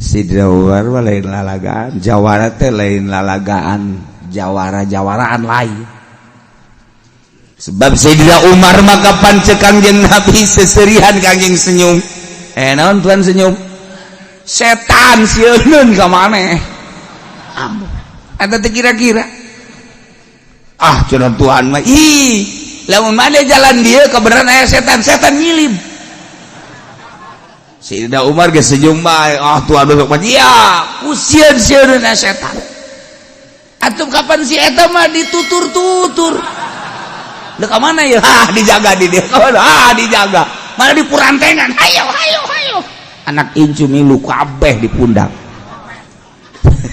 Sidina Umar mah lain lalagaan, jawara teh lain lalagaan, jawara-jawaraan lain. Sebab Sayyidina Umar maka pancek Kangjeng Nabi seserihan, Kangjeng senyum. Eh, naon Tuhan senyum? Setan sieun ka maneh. Ambuh. Eta teh kira-kira. Ah, cenah Tuhan mah, ih, lamun maneh jalan dia kebenaran aya setan, setan nyilib. Sayyidina Umar geus senyum bae. Ah, Tuhan besok mah iya, ku sieun-sieun setan. Atuh kapan si eta mah ditutur-tutur. Dek ka mana ya? Ah, dijaga di dia. Ah, dijaga. Mana di purantengan. Hayo, hayo, hayo. Anak incu milu kabeh di pundak.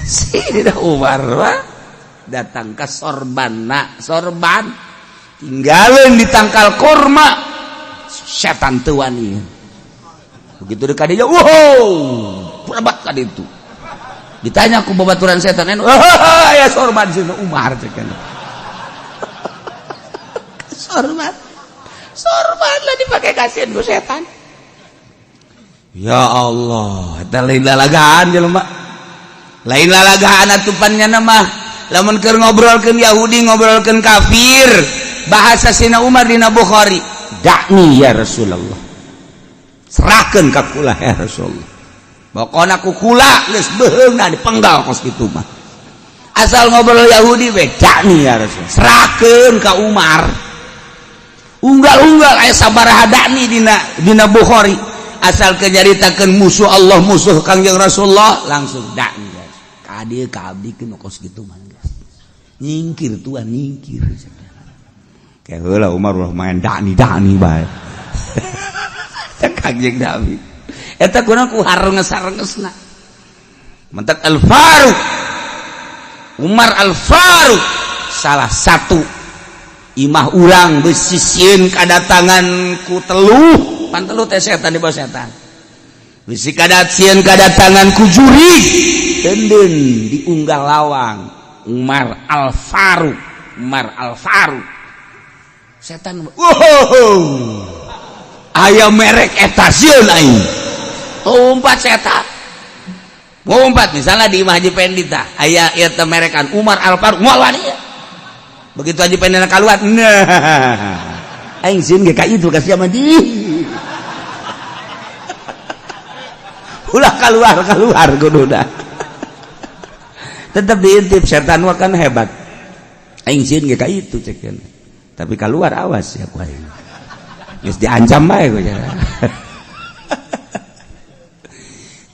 Sayyidina Umar mah datang ke sorban, nak sorban tinggalin di tangkal korma, setan teu wani. Begitu dekat dia, wow, berebat kan itu. Ditanya ku babaturan setan, oh, ya sorban Sayyidina Umar cek. Sorban, sorban lah dipakai kasihan ku setan. Ya Allah, eta lain lalagaan jelema, lain lalagaan atupannya nama. Lamun keur ngobrolkeun Yahudi, ngobrolkeun kafir, bahasa Sina Umar dina Bukhari, "Da'ni ya Rasulullah," serahkeun ka kula ya Rasulullah. Pokona ku kula geus beheungna dipenggal kos kitu mah. Asal ngobrol Yahudi we, "Da'ni ya Rasulullah," serahkeun ka Umar. Unggal-unggal aya sabaraha da'ni dina dina Bukhari. Asal kenyaritakeun musuh Allah, musuh Kangjeng Rasulullah, langsung da'ni ka dieu ka abdi kos kitu mah. Nyingkir tuan, nyingkir. Kayak heula Umar ulah main da'ni da'ni bae. Kangjeng Nabi eta kuna ku harenges-harengesna. Mentak Al Faruq, Umar Al Faruq, salah satu imah urang bisi sieun kadatangan ku teluh, pan teluh teh setan, di bawah setan, bisi kadat sieun kadatangan ku jurig, denden diunggah lawang Umar Al Faruq. Umar Al Faruq, setan, wow, aya merek eta, sieun aing, lompat setan, lompat. Misalnya di Imah Haji Pendi tah aya ieu teh merekan Umar Al Faruq, moal wani. Begitu Haji Pendi keluar, nah, aing sieun ge ka itu kasih sama di ulah keluar keluar kudu dah tetap diintip. Setan mah kan hebat. Aing sieun ge ka itu cek, tapi keluar awas ya ku aing, geus diancam bae ku.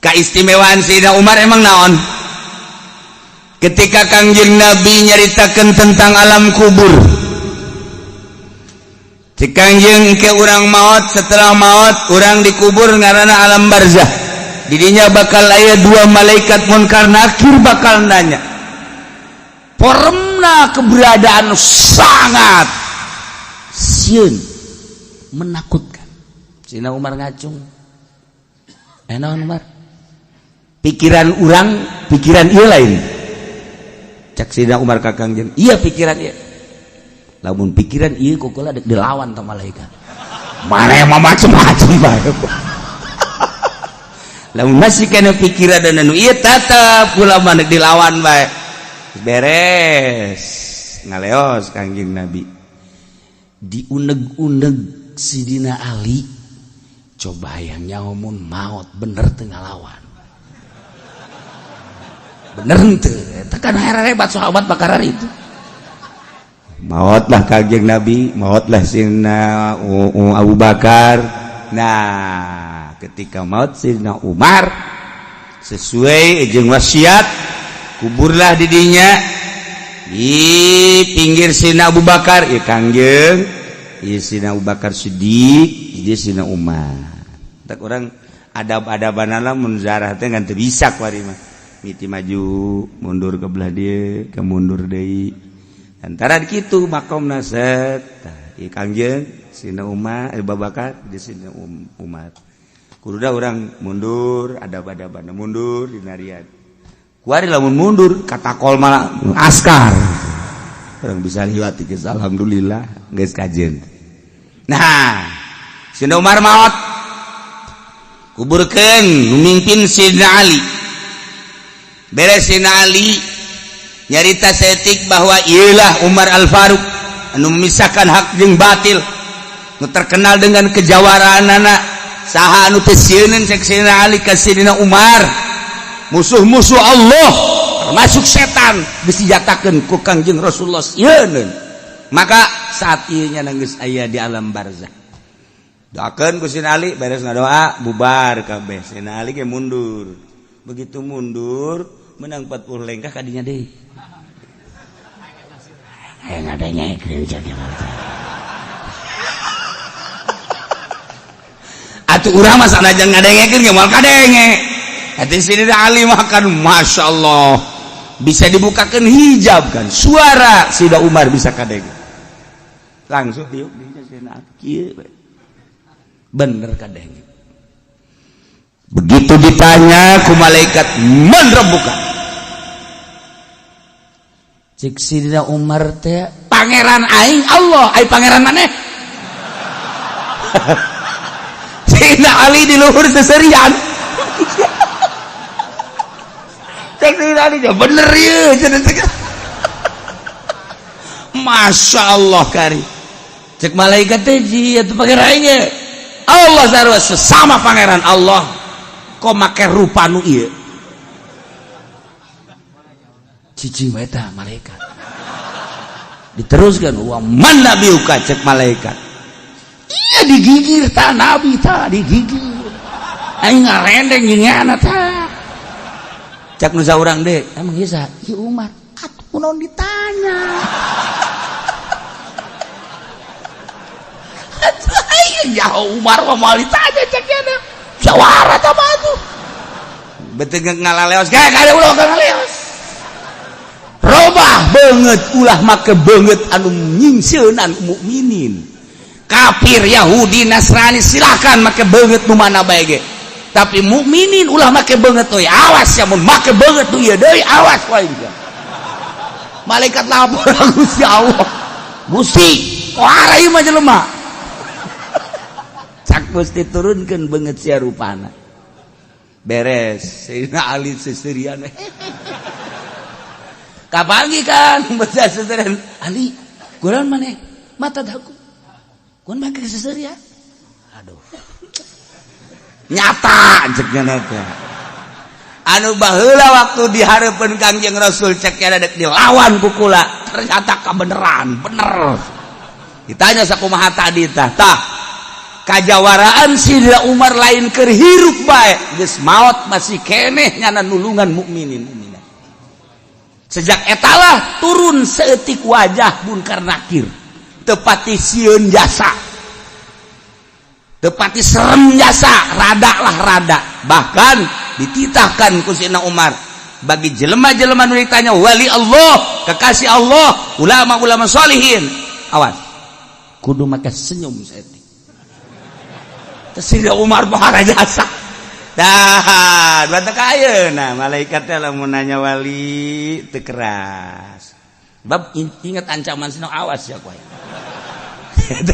Keistimewaan Sayyidina Umar emang naon? Ketika Kangjeng Nabi nyaritakan tentang alam kubur, cek Kangjeng ke urang maut, setelah maut urang dikubur, ngaranna alam barzah. Didinya bakal aya dua malaikat munkar nakir bakal nanya. Formna keberadaan sangat sieun, menakutkan. Sayyidina Umar ngacung. Eh, naon Umar? Pikiran urang, pikiran ieu lain. Cek Sayyidina Umar ka Kangjeng, iya pikiran ieu. Lamun pikiran ieu ku kula dek dilawan ta malaikat. Mana yang macem-macem bae. Lamun masih kena pikiran dan anu ieu tetep kula mah dek dilawan bae. Beres ngaleos Kangjeng Nabi, diuneg-uneg Sidina Ali, coba yang nyamun maut bener teu ngalawan, bener teu? Eta kan hebat sahabat bakaran itu. Mautlah Kangjeng Nabi, mautlah Sidina Abu Bakar. Nah, ketika maut Sidina Umar, sesuai jeung wasiat, kuburlah didinya di pinggir Sidina Abu Bakar. Ya Kangjeng, ieu Sidina Abu Bakar Siddiq, ieu Sidina Umar. Tak orang adab-adaban mun zarah teh ngan teu bisa kuari mah. Miti maju mundur ke belah dia ke mundur deui antara kitu makomna set. Tah, ieu Kangjeng, Sidina Umar, eh, Abu Bakar di Sidina Umar. Kudu orang mundur, adab-adaban mundur dinarian. Kuari lamun mundur katakol malah askar. Orang bisa liwat geus, alhamdulillah geus kajen. Nah, Sidina Umar maot, kuburkeun, mimpin Sidina Ali. Beres Sayyidina Ali nyarita setik bahwa ialah Umar Al-Faruq anu memisahkan hak jeung batil, nu terkenal dengan kejawaraan anak. Saha anu teu sieun, cek Sayyidina Ali ka Sayyidina Umar? Musuh-musuh Allah termasuk setan disenjatakeun ku Kangjeng Rasulullah sieun. Maka saat ieu nya geus aya di alam barzah, doakeun ku Sayyidina Ali. Beres ngadoa, bubar kabeh, Sayyidina Ali ge mundur. Begitu mundur menang 40 lengkah, kadinya deui aya ngadengekeun, cek. Atuh urang mah sanajan ngadengekeun ge moal kadenge. Hati Sayyidina Ali makan, Masya Allah, bisa dibukakan hijab kan, suara Sayyidina Umar bisa kadenge. Langsung diuk di Sayyidina Ali kieu, bener kadenge. Begitu ditanya ku malaikat, "Man rabbuka?" Cek Sayyidina Umar teh, "Pangeran aing Allah, ai pangeran maneh?" Sayyidina Ali di luhur seserian. Cek Sayyidina Ali, "Bener ya." Masya Allah kari. Cek malaikat teh, "Ji atuh pangeran aing Allah." Sarua sesama pangeran Allah kok make rupa nu ieu? Cicing wae tah malaikat. Diteruskan, "Wa man nabiyuka?" cek malaikat. Iya, digigir ta nabi, ta digigir. Aing ngarendeng giniana ta. Cek nu saurang deh, "Emang ieu saha?" "Ieu Umar." Atuh kunaon ditanya? Atuh aing ya Umar mah moal ditanya, cek nya. Jawara ta mah atuh. Betul ngalaleos, kayak kada ulah ngaleos. Robah banget, ulah make banget anu nyingsieunan mukminin. Kafir Yahudi Nasrani silakan make banget nu mana bae ge. Tapi mukminin ulah make banget euy, awas ya mun make banget nu ieu deui, awas wae. Malaikat lapor Gusti Allah. "Gusti, kuara ieu mah jelema?" Cak Gusti, "Turunkeun beungeut sia rupana." Beres, Sayyidina Ali seserian. Kapanggih kan baca seserian. "Ali, kurang maneh mata daku. Kun make seserian." Aduh. Nyata cek nya teh. Anu baheula waktu dihareupeun Kangjeng Rasul, cek nya dek dilawan ku kula, ternyata kebenaran, bener. Ditanya sakumaha tadi tah? Tah kajawaraan Sidina Umar lain keur hirup bae, geus maot masih keneh nyana nulungan mukminin mukminat. Sejak etalah turun seetik wajah Munkar Nakir, tepati sieun jasa, tepati serem jasa, rada lah rada. Bahkan dititahkan ku Sidina Umar bagi jelema-jelema nu ditanya wali Allah, kekasih Allah, ulama-ulama solihin, awas, kudu make senyum saeutik. Sidina Umar bahara jasa. Dah, batak ayeuna malaikat teh lamun nanya wali teu keras. Bab ingat ancaman sino, awas ya kowe.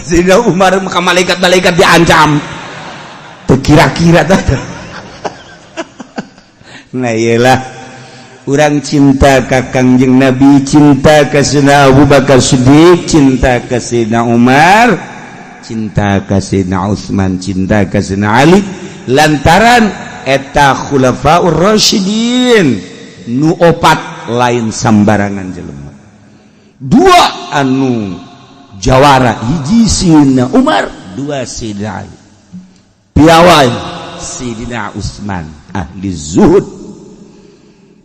Sidina Umar maka malaikat-malaikat diancam. Teu kira-kira tah. Nah, iyalah urang cinta ka Kangjeng Nabi, cinta ka Sayyidina Abu Bakar Siddiq, cinta ka Sayyidina Umar, cinta ka Sayyidina Utsman, cinta ka Sayyidina Ali, lantaran eta khulafaur rasyidin nu opat lain sambarangan jelema. Dua anu jawara, hiji Sayyidina Umar, dua Sayyidina Ali. Piawai Sayyidina Utsman ahli zuhud.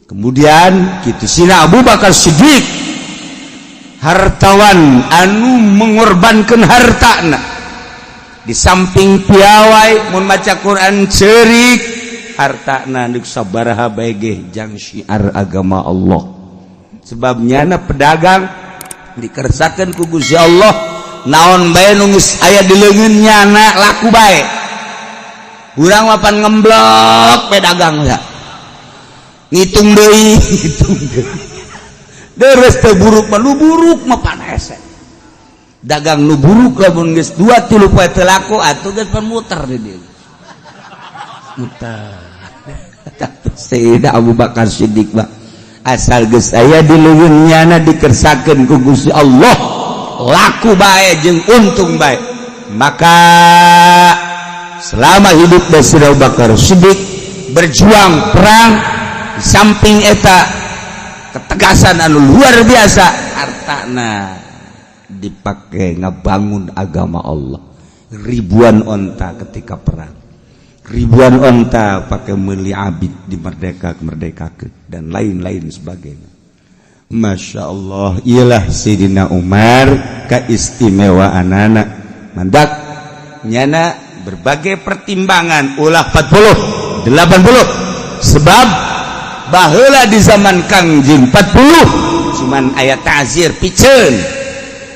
Kemudian kitu Sayyidina Abu Bakar Siddiq, hartawan anu mengorbankan hartana. Di samping piawai mun maca Quran cerik, hartana nu sabaraha bae ge jang syiar agama Allah. Sebabnya na pedagang dikersakeun ku Gusti Allah, naon bae nu geus aya di leungeun nyana laku bae. Urang mah pan ngemblok pedagang ya, ngitung deui, ngitung deui, deres teu buruk mah. Nu buruk mah pan hese dagang. Nu buruk lamun geus dua tilu poe teu laku, atuh geus pan muter di dieu, muter. Sayyidina Abu Bakar Siddiq mah asal geus aya di leungeun nyana dikersakeun ku Gusti Allah, laku bae jeung untung bae. Maka selama hidup Sayyidina Abu Bakar Siddiq berjuang perang, di samping eta ketegasan anu luar biasa, hartana dipakai ngebangun agama Allah. Ribuan onta ketika perang, ribuan onta pakai meli abid di merdeka merdeka dan lain-lain sebagainya. Masya Allah, ialah Sayyidina Umar keistimewaan anak mandak nyana berbagai pertimbangan, ulah 40 80, sebab baheula di zaman Kangjeng 40 cuman aya ta'zir piceun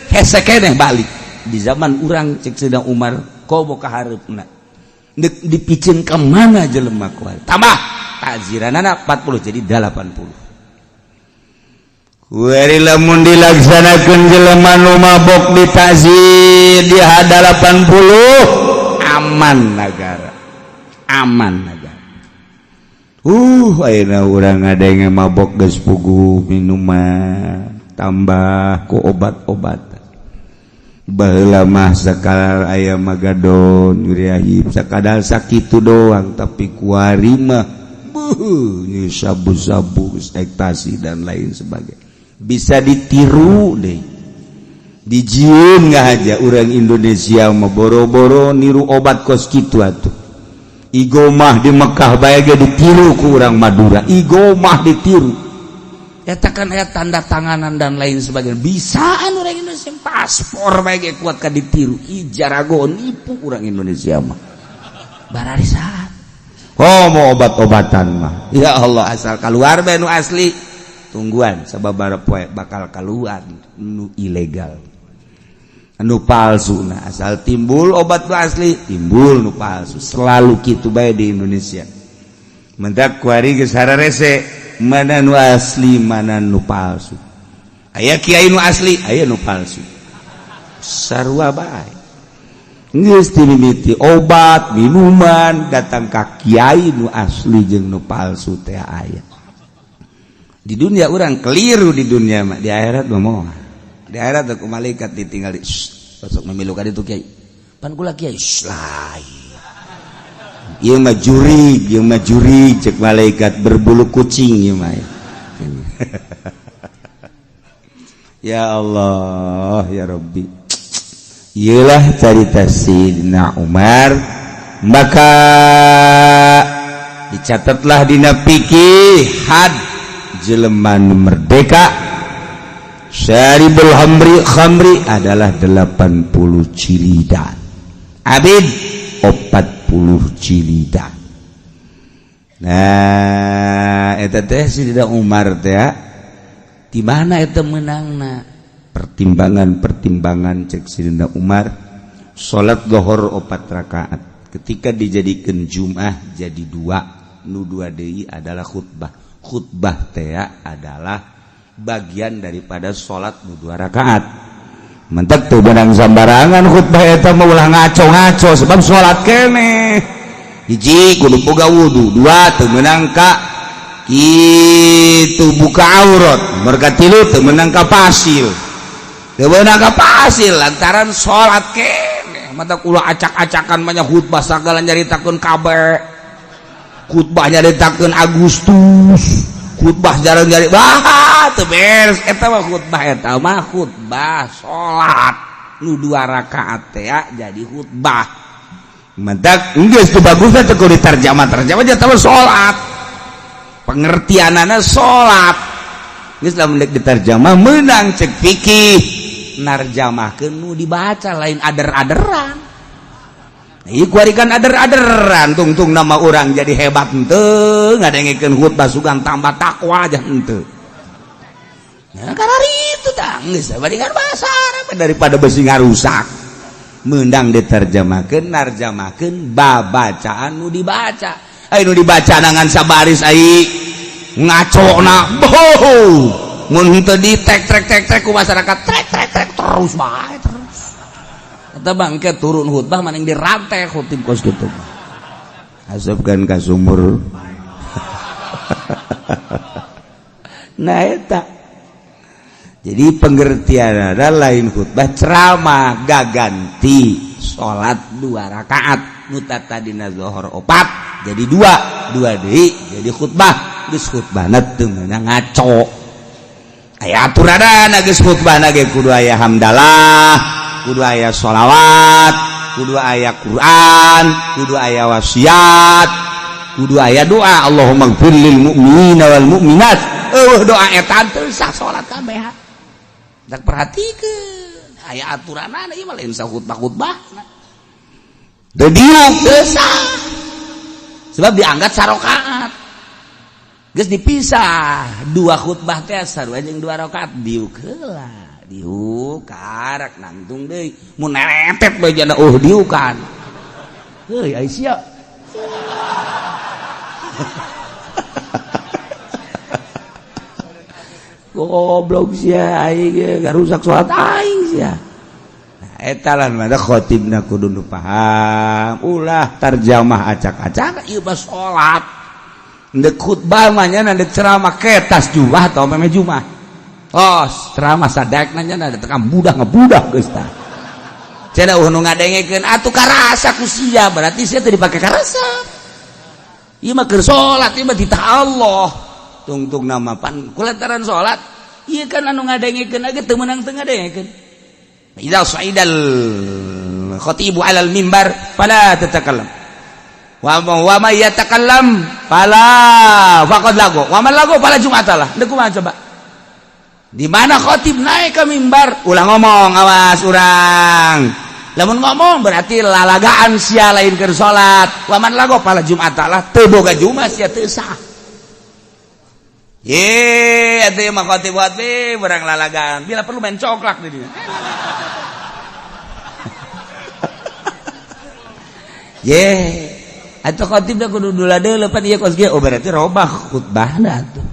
hese keneh balik. Di zaman urang, cek Sayyidina Umar, komo ka hareupna dek dipiceun ka mana jelema kuat, tambah ta'ziranana 40 jadi 80. Kuari lamun dilaksanakeun, jelema nu mabok ditazir di 80, aman negara, aman negara. Ayeuna urang ada yang mabok geus puguh minuman tambah ku obat-obat. Baheula mah sakadar aya magadon nyuriahib, sakadar sakitu doang, tapi kuari mah beuh, sabu-sabu, ekstasi, dan lain sebagainya bisa ditiru deh, dijieun nggak aja. Orang Indonesia mah boro-boro niru obat kos kitu atuh. Iqomah di Mekah bae ge ditiru ku urang Madura, iqomah ditiru. Eta kan aya tanda tanganan dan lain sebagainya, bisaan orang Indonesia. Paspor bae ge kuat ka ditiru. Ih, jarago nipu orang Indonesia mah bararisan. Oh, mau obat-obatan mah ya Allah, asal keluar bae nu asli, tungguan sababaraha poe bakal keluar nu ilegal, nu palsu. Nah, asal timbul obat nu asli, timbul nu palsu, selalu kitu bae di Indonesia. Mentak kuari geus hararese mana nu asli, mana nu palsu. Aya kiai nu asli, aya nu palsu, sarua bae. Geus dimimiti obat minuman datang ka kiai, nu asli jeung nu palsu teh aya di dunia. Orang keliru di dunia mah, di akhirat mah moal. Di akhirat ku malaikat ditinggal, sok memilukan itu kiai, pan kula kiai lain. Ieu mah jurig, ieu mah jurig, cek malaikat, berbulu kucing ieu mah. Ya Allah, ya Rabbi, iyalah carita Sayyidina Umar. Maka dicatatlah dina fikih, had jelema nu merdeka syaribul khamri khamri adalah 80 jilidan, abid 40 jilidan. Nah, eta teh Sayyidina Umar teh di mana eta menangna? Pertimbangan-pertimbangan cek Sayyidina Umar, salat lohor 4 rakaat ketika dijadikan Jum'ah jadi dua, nu dua deui adalah khutbah. Khutbah teh adalah bagian daripada salat nu 2 rakaat. Mentek teu beunang sambarangan khutbah eta mah, ulah ngaco-ngaco, sebab salat keneh. Hiji, kudu boga wudu. Dua, teu meunang ka kitu buka aurat. Merga tilu, teu meunang ka pasil, teu meunang ka pasil lantaran salat keneh. Mata kula acak-acakan banyak khutbah, sagala nyaritakeun kabeh, khutbah nyaritakeun Agustus, khutbah jarang nyari bah teu beres. Eta mah khutbah, eta mah khutbah salat nu 2 rakaat teh jadi khutbah. Mentak geus teu bagusna teh kudu diterjemah terjemah jadi salat, pengertianana salat geus lamun deuk diterjemah meunang. Cek fikih, narjamahkeun nu dibaca, lain ader-aderan. Ieu kuari kan ader-aderan, tungtung nama orang jadi hebat henteu, ngadengekeun khutbah sugan tambah takwa aja henteu. Nah, karena itu tah geus bandingan bahasa Arab daripada besi ngarusak. Meunang diterjemahkeun, narjamahkeun babacaan nu dibaca. Ai nu dibaca nangan sabaris, ai ngacona boh, mun henteu di tek trek tek trek ku masyarakat, trek trek trek terus bae terus. Eta bangke turun khutbah maning dirantai khutib kos kitu. Asupkeun ka sumur. Nah eta. Jadi pengertian ada lain khutbah ceramah gaganti salat 2 rakaat nu tadina zuhur 4 jadi 2 2 deui jadi khutbah geus khutbahna teu meunang ngaco. Aya aturanana geus khutbahna ge kudu aya hamdalah, kudu aya sholawat, kudu aya Quran, kudu aya wasiat, kudu aya doa Allahumma ighfir lil mu'minina wal mu'minat. Eueuh doa eta teu sah salat kabeh. Tak perhatikeun aya aturanana ieu mah lain sah khutbah-khutbah. Teu diuk teu sah. Sebab dianggap sarokaat. Geus dipisah 2 khutbah teh sarua jeung 2 rakaat diuk heula. Diuk karak nangtung deui mun neretet bae jana oh diukan. Heuy ai sia. Goblok sia aing ge garusak salat aing sia. Nah eta lah mah khotibna kudu nu paham, ulah tarjamah acak-acak ieu mah salat. Ndek khutbah mah nya ndek ceramah ketas jumah atau meme jumah. Oh, ceramah sadekna nya tekan budak ngebudak geus tah. Cenah eueuh nu ngadengekeun atuh karasa ku sia, berarti sia teu dipake karasa. Ieu mah keur salat, ieu mah titah Allah. Tungtung nama pan kulantaran salat, ieu kan anu ngadengekeun ge teu meunang teu ngadengekeun. Idza sa'idal khatibu 'alal mimbar fala tatakallam. Wa may yatakallam fala faqad lago. Wa man lago fala jum'atalah. Deuk kumaha coba? Di mana khotib naik ke mimbar ulah ngomong, awas urang. Lamun ngomong berarti lalagaan sia lain keur salat. Wa man lago fala jum'atalah, teu boga jumat sia teu sah. Ye, atuh mah khotib-khotib urang lalagaan. Bila perlu main coklak di dieu. Ye, atuh khotib da kudu dula deuleu pan ieu kos kieu. Oh berarti robah khutbahna atuh.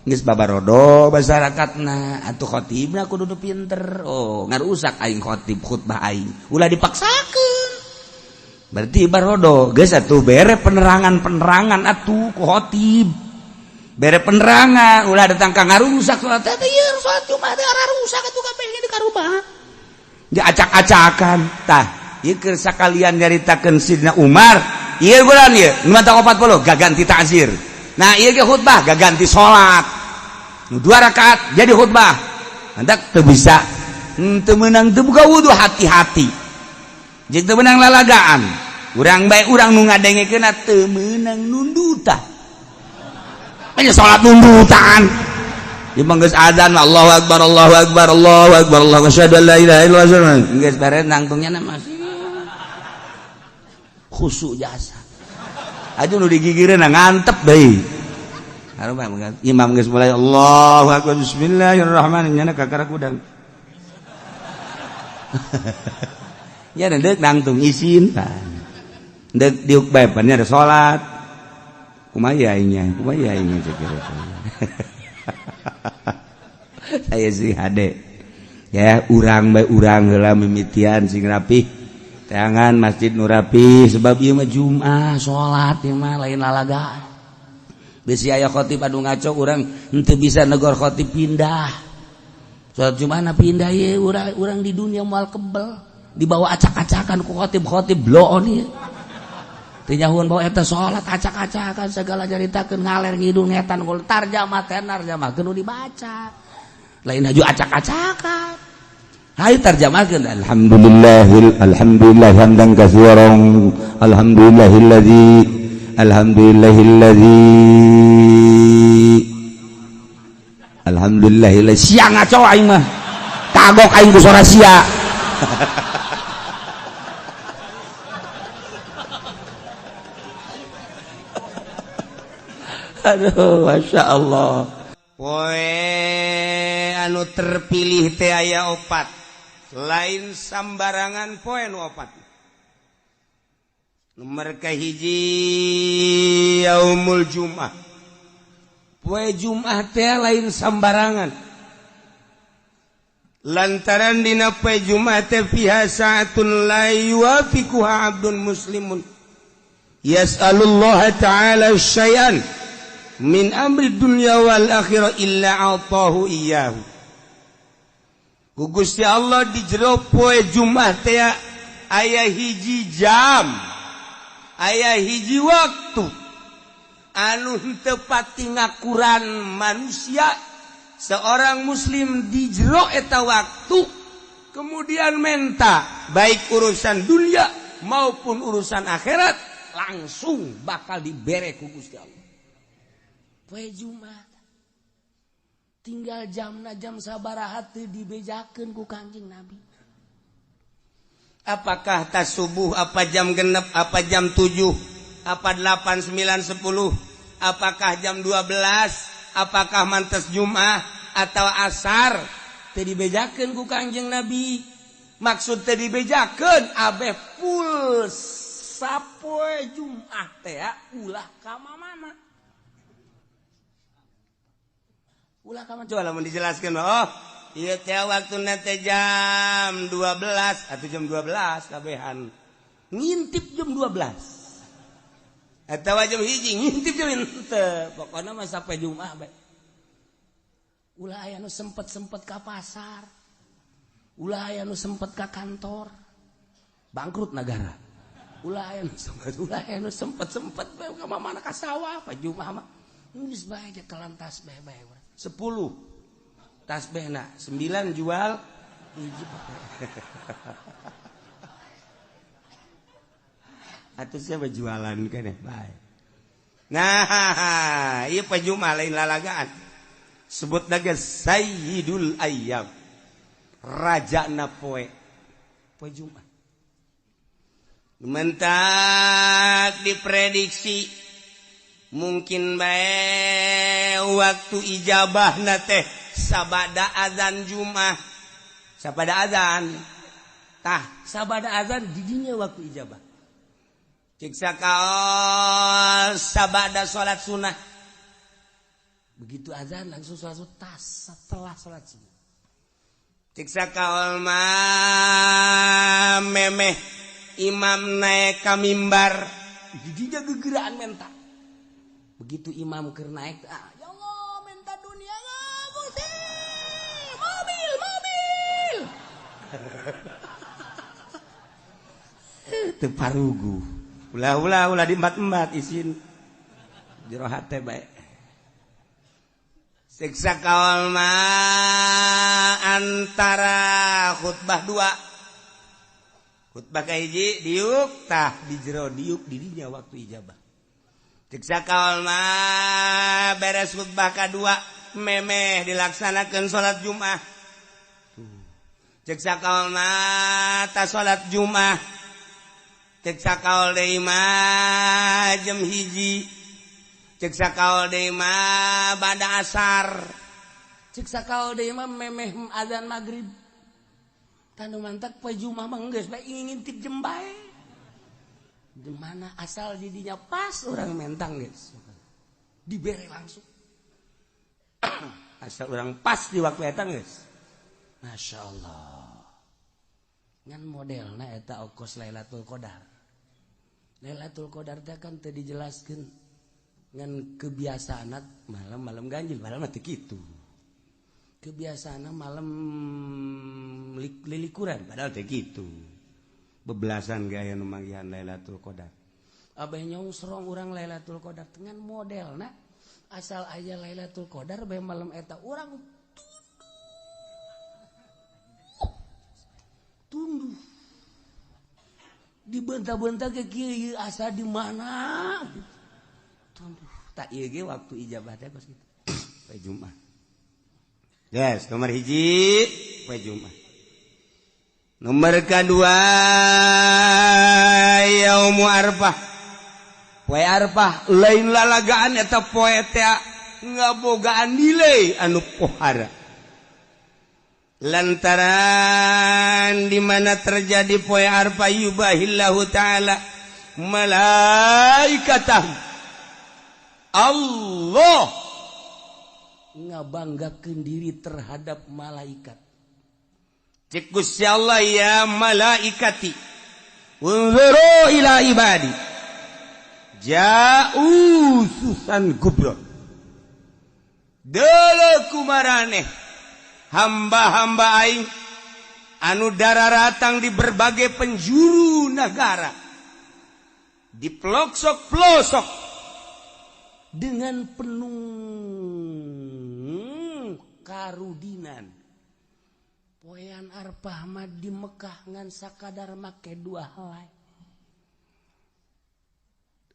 Geus babarodo masyarakatna atuh khotibna kudu nu pinter. Oh, ngarusak aing khotib khutbah aing. Ulah dipaksakeun. Berarti barodo geus atuh bere penerangan-penerangan atuh ku khotib. Bere penerangan ulah datang ka ngarusak salat teh ieu salat Jumat teh rusak atuh kabeh di karubah. Diacak-acakan tah ieu keur sakalian nyaritakeun Sidna Umar ieu bulan ieu nu mata 40 gaganti ta'zir. Nah ieu ge khutbah gaganti salat. Nu 2 rakaat jadi khutbah. Hendak teu bisa teu meunang teu buka wudu hati-hati. Jeung teu meunang lalagaan. Urang bae urang nu ngadengekeunna teu meunang nundutan. Nya salat nundutan. Ieu mah geus adzan Allahu akbar Allahu akbar Allahu akbar Allahu asyhadu an la ilaha illallah. Geus beres nangtungnya na masih khusyuk jasa. Aduh nu digigireun ngantep deui. Imam geus mulai Allahu akbar bismillahirrahmanirrahim nyana kakara kudang. Nya deuk nangtung isin tah. Deuk diuk bae pan nya ada salat. Kumaha aingnya, kumaha aingnya cek kira. Saya sih hade. Ya urang bae urang heula mimitian sing rapih. Tangan masjid nu rapi sebab ieu mah Jumat salat ieu mah lain lalagaan. Bisi aya khotib anu ngaco urang henteu bisa negor khotib pindah. Salat Jumat na pindah ieu urang di dunia moal kebel dibawa acak-acakan ku khotib-khotib bloon ieu. Teu nyahuan bawa eta salat acak-acakan segala caritakeun ngaler ngidul ngetan gol tarjamah teh tarjamahkeun nu dibaca. Lain haju acak-acakan. Hayu tarjamahkeun alhamdulillahil alhamdulillah hamdan katsiran alhamdulillahillazi alhamdulillahillazi alhamdulillahilladzi sia ngaco aing mah kagok aing ku sora sia. Aduh Masya Allah. Poe anu terpilih teh aya 4 lain sambarangan poe nu 4. Nomor kahiji yaumul Jum'ah. Poe Jum'ah teh lain sambarangan. Lantaran dina poe Jum'ah teh fiha sa'atun la yuwafiquha 'abdun muslimun yas'alullah ta'ala syai'an min amri dunya wal akhirah illa atahu iyyahu. Ku Gusti Allah di jero poe Jumat teh aya hiji jam, aya hiji waktu anu henteu pati ngakuran manusia seorang muslim di jero eta waktu kemudian menta baik urusan dunia maupun urusan akhirat langsung bakal dibere ku Gusti Allah. Poe Jumat tinggal jamna jam sabaraha teu dibejakeun ku Kangjeng Nabi. Apakah tas subuh, apa jam genep, apa jam 7, apa 8, 9, 10, apakah jam 12, apakah mantes Jumat atau asar, teu dibejakeun ku Kangjeng Nabi. Maksud teu dibejakeun abeh full sapoe Jumat teh ulah ka mana. Ulah ka mana coba lamun dijelaskeun oh ieu teh waktuna teh jam 12 atau jam 12 kabehan. Ngintip jam 12. Atawa jam 1 ngintip jam henteu. Pokona mah sampai Jumat bae. Ulah aya nu sempet-sempet ka pasar. Ulah aya nu sempet ka kantor. Bangkrut negara. Ulah aya nu sempet, ulah aya nu sempet-sempet bae ka mana ka sawah pa Jumat mah. Geus bae telan tasbih bae. 10 tasbihna, 9 jual hiji. Atuh siapa jualan keneh bae. Nah, ieu poe Jumat lain lalagaan. Sebut lagi Sayyidul Ayyam. Rajana poe. Poe Jumat. Mentak diprediksi mungkin bae waktu ijabahna teh sabada azan Jumat. Sabada azan. Tah, sabada azan didinya waktu ijabah. Cik sakaol sabada salat sunnah. Begitu azan langsung salat sunnah tas setelah salat sunnah. Cik sakaol mah memeh imam naik ka mimbar didinya gegeraan menta. Begitu imam keur naik, ah, ya Allah minta dunia Gusti, mobil, mobil. Teu parugu. Ulah ulah ulah diembat-embat isin. Jero hate bae. Siksa kaol mah antara khutbah dua. Khutbah kahiji diuk tah di jero diuk didinya waktu ijabah. Ciksa kaol mah beres khutbah kadua memeh dilaksanakan salat Jumat. Ciksa kaol mah ta salat Jumat. Ciksa kaol deui mah jam 1. Ciksa kaol deui mah bada asar. Ciksa kaol deui mah memeh azan magrib. Tanu mantak poe Jumat mah geus bae ngintip jem bae. Di mana asal didinya pas orang mentang guys, dibere langsung. Asal orang pas di waktu eta guys. Masya Allah. Ngan modelna eta okos Lailatul Qadar. Lailatul Qadar teh kan teu dijelaskeun ngan kebiasaan malam-malam ganjil, malam mah teu kitu. Kebiasaan malam lilikuran padahal teu kitu. Bebelasan gaya nu manggihan Lailatul Qadar. Abah nyongsrong urang Lailatul Qadar dengan modelna asal aya Lailatul Qadar bae malam eta urang tunduh. Dibenta-benta ke kieu asa di mana? Tunduh. Tak ieu ge waktu ijabah teh kos kitu. Poe Jumat. Yes, nomor 1 poe Jumat. Nomor kedua yaumu Arfah. Poe Arfah lain lalagaan eta poe teh ngabogaan nilai anu pohara. Lantaran di mana terjadi poe Arfah yubahillahu taala malaikatah. Allah ngabanggakeun diri terhadap malaikat. Cik Gusti Allah ya malaikati unzuru ila ibadi ja'u susan gubro. Deuleu kumaraneh hamba-hamba aing anu dararatang di berbagai penjuru negara, di pelosok-pelosok, dengan penuh karudinan. Poean Arfah mah di Mekah ngan sakadar make dua helai.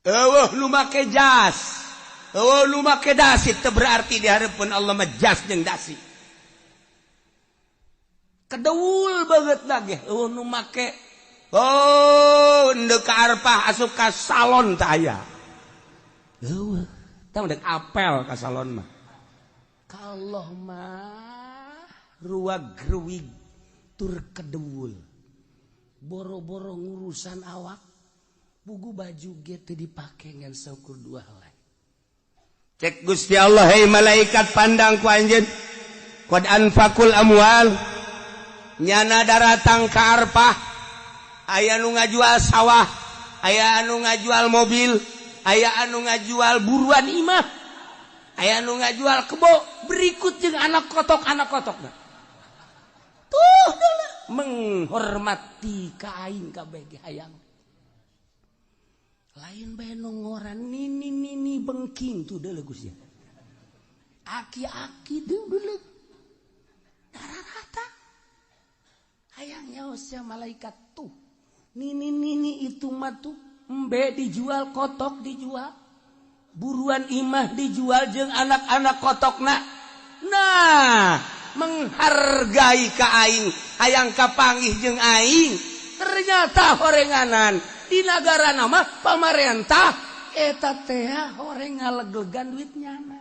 Euweuh nu make jas, euweuh nu make dasi, teu berarti di hareupeun Allah mah jas jeung dasi. Kedeul banget lagi euweuh nu make. Oh, ndek ka Arfah asup ka salon teh aya. Euweuh, tah ndek apel ka salon mah. Ka Allah mah ruag-ruwig tur kedeul. Boro-boro ngurusan awak, puguh baju ge teu dipake ngan saukur dua helai. Cek Gusti Allah, hei malaikat, pandang ku anjeun, qad anfaqul amwal, nyana daratang ka Arfah aya nu ngajual sawah, aya anu ngajual mobil, aya anu ngajual buruan imah, aya anu ngajual kebo, berikut jeung anak kotok, anak kotok tuh dulu menghormati ka aing kabeh ge hayang. Lain bae nu ngoran nini nini bengking tuh deuleu Gusti, aki-aki deuleu dararata hayang nyaos sia malaikat tuh. Nini nini itu mah tuh embe dijual, kotok dijual, buruan imah dijual jeung anak-anak kotokna. Nah, menghargai ka aing, hayang kapanggih jeung aing. Ternyata horenganan di negara nama pamarentah eta teh horeng ngaleglegan duit nyana.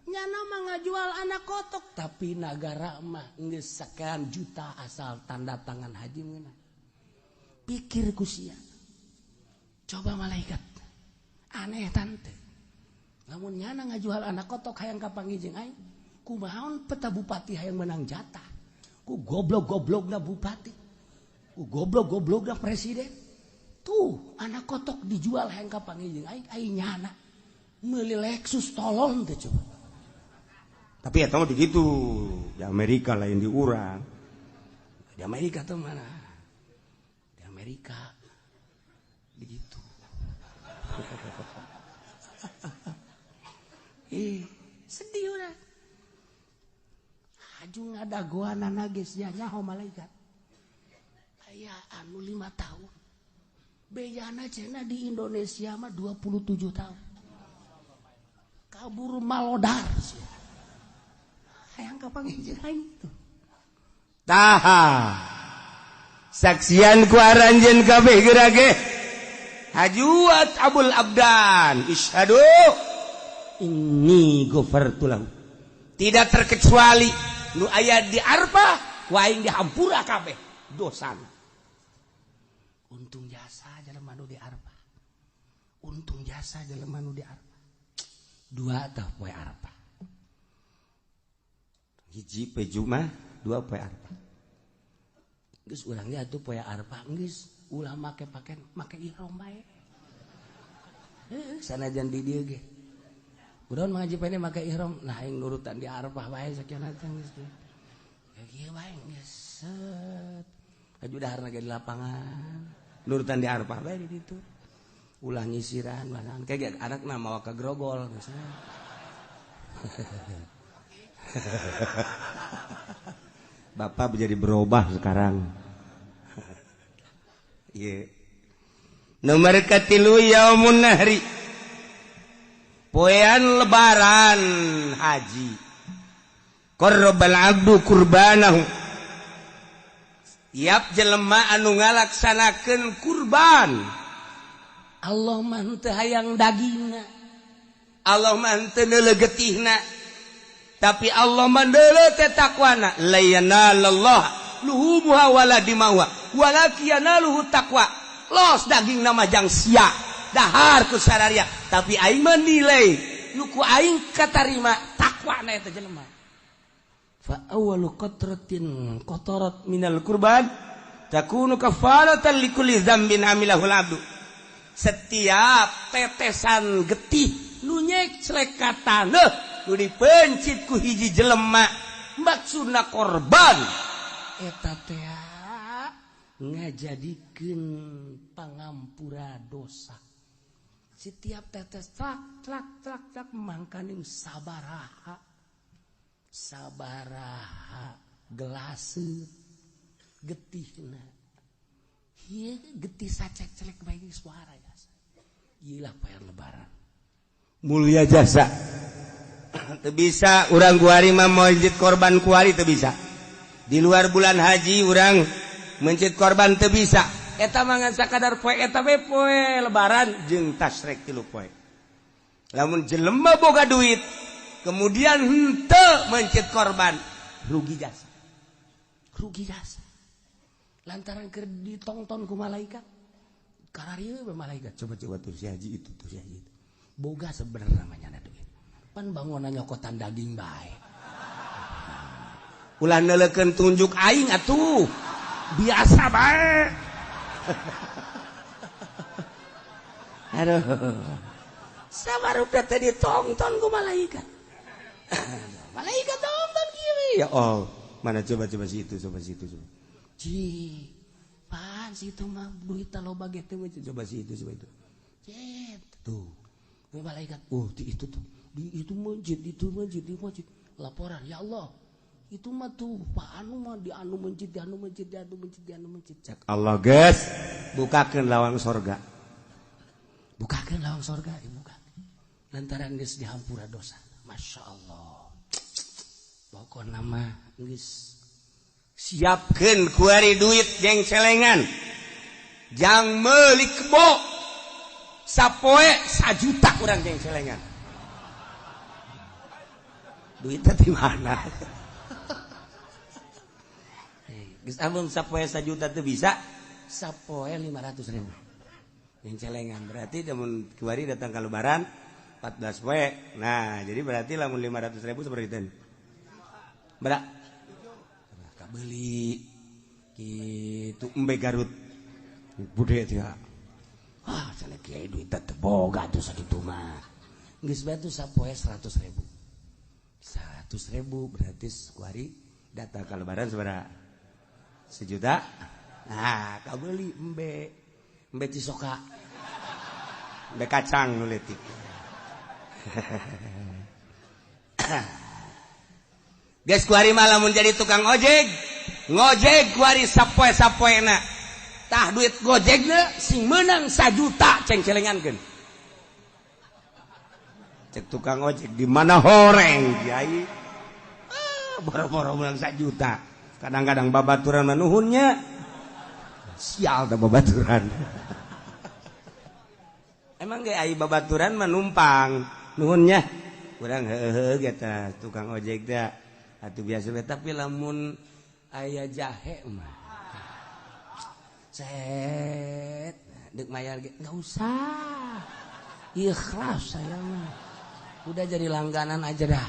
Nyana mah ngajual anak kotok, tapi nagara mah geus sekian juta asal tanda tangan haji meunang. Pikir ku sia. Coba malaikat. Aneh tante. Lamun nyana ngajual anak kotok hayang kapanggih jeung aing, kumaha peta bupati hayang menang jatah? Ku goblok-goblokna bupati. Ku goblok-goblokna presiden. Tuh, anak kotok dijual hayang kapanggih jeung aing, aing nyana meuli Lexus tolong teh coba. Tapi ya mah begitu di Amerika, lain di urang. Di Amerika tuh mana? Di Amerika begitu. Ih, sedih udah. Haju ngadagoan geus nya nyaho malaikat. Aya anu 5 tahun. Bejana cenah di Indonesia mah 27 tahun. Kabur malodar sia. Hayang kapanggih jeung aing tuh. Taha. Saksian ku aranjeun kabeh geura ge. Hajuat Abul Abdan, isyhadu inni ghafartu lahu. Tidak terkecuali nu aya di Arfah, ku aing dihampura kabeh dosana. Untung jasa jelema nu di Arfah. Untung jasa jelema nu di Arfah. Dua tah poe Arfah. Hiji poe Jumat, dua poe Arfah. Geus urang ge atuh poe Arfah geus ulah make paken, make ihram bae. Heuh, sanajan di dieu ge. Urang ngaji pene make ihram, nah aing nurutan di Arfah bae sakieu teh geus. Ya kieu bae geus set. Aju daharna ge di lapangan. Nurutan di Arfah bae di ditu. Ulah nyisiran bahan kayak anakna mawa ka grogol misalnya. Bapak menjadi berubah sekarang. Yeah. Nomor katilu yaumun nahri. Poean lebaran haji. Qarrabal abdu kurbanahu. Tiap jelema anu ngalaksanakeun kurban, Allah mah henteu hayang dagingna, Allah mah henteu neuleuh getihna, tapi Allah mah neuleuh teh takwana. La yanalallah luhumuha wala dimauha walakin yanaluhu taqwa. Los daging nama jang sia dahar ku sararia, tapi aing mah nilai nu ku aing katarima takwana eta jelema. Fa awwalu qatratin qatarat minal kurban takunu kafaratan likulli dzambin amilahul abdu. Setiap tetesan getih nu nyeclek ka taneuh Nu dipencit ku hiji jelema maksudna korban eta teh ngajadikeun pangampura dosa. Setiap tetes tlak tlak tlak tlak mangkaning sabaraha sabaraha gelase getihna. Ieu getih sacek-celek bae suara jasa. Ieu lah poe lebaran. Mulia jasa. Teu bisa urang kuari mah mencit korban kuari teu bisa. Di luar bulan haji urang mencit korban teu bisa. Eta mah ngan sakadar poe eta we poe lebaran jeung tasrek 3 poe. Lamun jelema boga duit kemudian henteu mencit korban, rugi jasa. Rugi jasa. Lantaran keur ditongton ku malaikat. Kararieu we malaikat coba-coba tuh si haji itu tuh si haji itu. Boga sebenarnya namanya duit. Pan bangunan nyokotan daging bae. Ulah neuleukeun tunjuk aing atuh. Biasa bae. Aduh. Sabarup teh ditongton ku malaikat. Malaikat tonton kieu. Ya Allah, mana coba-coba si itu, coba si itu, coba. Ci, pan si itu mah duit loba ge teh coba si itu, coba itu. Cet, tuh. Malaikat, oh di itu tuh. Di itu masjid, itu masjid, di masjid. Laporan, ya Allah. Itu mah tuh Pak anu mah di anu masjid, di anu masjid, di anu masjid, di anu masjid. Cak Allah geus, bukakeun lawang sorga. Bukakeun lawang sorga, dibuka. Lantaran geus dihampura dosa. Masya Allah. Pokokna mah geus siapkeun kuari duit jeung celengan. Jang meuli kebo. Sapoe 1 juta urang jeung celengan. Duitnya di mana? Geus amun sapoe 1 juta teu bisa, sapoe 500.000. Yang celengan berarti lamun kuari datang ke lebaran 14 poe. Nah, jadi berarti lamun 500.000 seperti itu. Berak. Kabeli gitu embe Garut. Bude teh. Ah, cenah kiai duit teh boga tuh sakitu mah. Geus bae tuh sapoe 100.000. 100.000 berarti kuari datang ke lebaran sabaraha? 1 juta. Nah, kabeli embe. Embe Cisoka. Embe kacang nu leutik. Geus kuari mah lamun jadi tukang ojek, ngojek kuari sapoe-sapoena. Tah duit gojekna sing meunang 1 juta ceng-celengankeun. Cek tukang ojek di mana horeng kiai. Ah, boro-boro meunang 1 juta. Kadang-kadang babaturan manuhunnya. Sial tah babaturan. Emang ge ai babaturan mah numpang nuhunnya. Urang heuheuh ge tah tukang ojek teh. Atuh biasa we tapi lamun aya jahe mah. Set deuk mayar ge enggak usah. Ikhlas saya mah. Udah jadi langganan aja dah.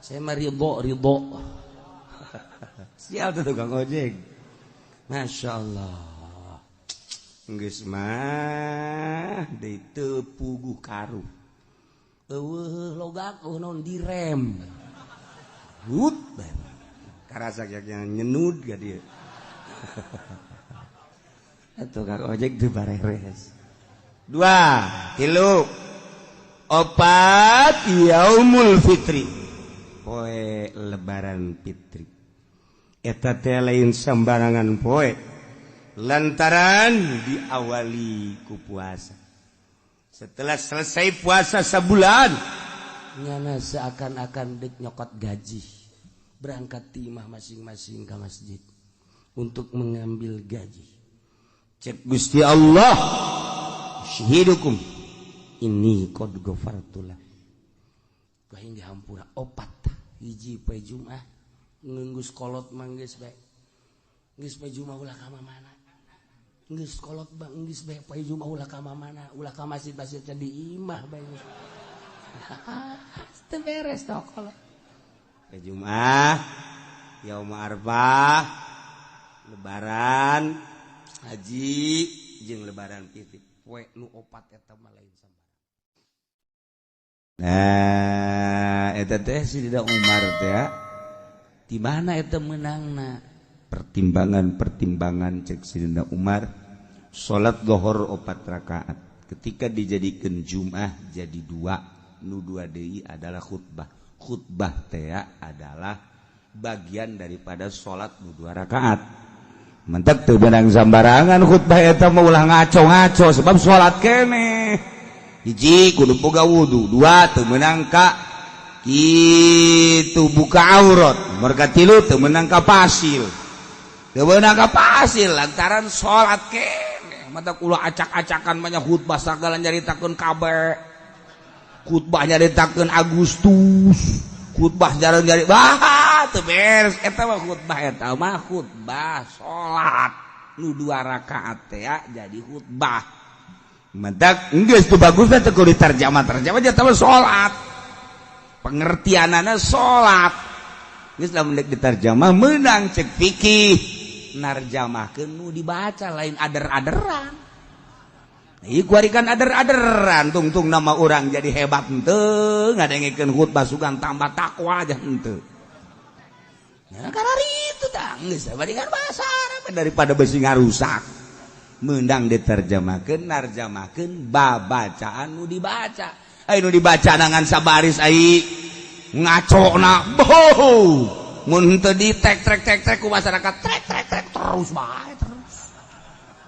Saya mah ridho ridho. Sial tuh tukang ojek. Masya Allah. Geus mah deui teu puguh karuh. Eueuh logak eueuh naon direm. Hut karasa nyenud ga dia. Tukang ojek teu bareres. 2, 3, 4 yaumul fitri. Poe lebaran fitri. Eta teh lain sembarangan poe. Lantaran diawali ku puasa. Setelah selesai puasa sebulan, nyana seakan-akan dek nyokot gaji. Berangkat timah masing-masing ke masjid untuk mengambil gaji. Cek Gusti Allah, syahidukum ini qad ghafartulah. Hingga hampura 4 hiji poe Jumat ngeunggeus kolot mah geus bae. Geus poe Jumat ulah ka mana? Geus kolot bang geus bae poe Jumat ulah ka mana? Ulah ka masjid-masjid di imah bae. Teu beres toh kolot. Poe Jumat, yaum Arfah, lebaran, haji jeung lebaran fitri. Poe nu 4 eta mah lain sambarang. Nah, eta teh Sidina Umar teh di mana eta meunangna? Pertimbangan-pertimbangan cek Sidina Umar, salat zuhur 4 rakaat ketika dijadikan Jum'ah jadi 2, nu 2 deui adalah khutbah. Khutbah teh adalah bagian daripada salat nu 2 rakaat. Mentek teu beunang sambarangan khutbah eta mah ulah ngaco-ngaco sebab salat keneh. Hiji kudu boga wudu, 2 teu meunang ka kitu buka aurat, merga 3 teu meunang ka pasil. Teu meunang ka pasil lantaran salat keneh. Mata ulah acak-acakan banyak khutbah sagala nyaritakeun kabeh. Khutbah nyaritakeun Agustus, khutbah jarang nyari bah teu beres eta mah khutbah eta mah khutbah salat nu 2 rakaat teh jadi khutbah. Mentak geus teu bagus teh kudu diterjemah terjemah eta mah salat. Pengertianana salat. Geus lamun deuk diterjemah meunang cek fikih narjamahkeun nu dibaca lain ader-aderan. Ieu kuari kan ader-aderan tungtung nama urang jadi hebat henteu ngadengekeun khutbah sugan tambah takwa aja henteu. Nah karena itu tah geus bandingan bahasa Arab daripada besi ngarusak. Meundang diterjemahkeun narjamahkeun babacaan nu dibaca. Ai nu dibaca ngan sabaris ai ngacona boh. Mun henteu di tek trek tek trek ku masyarakat trek trek trek terus bae terus.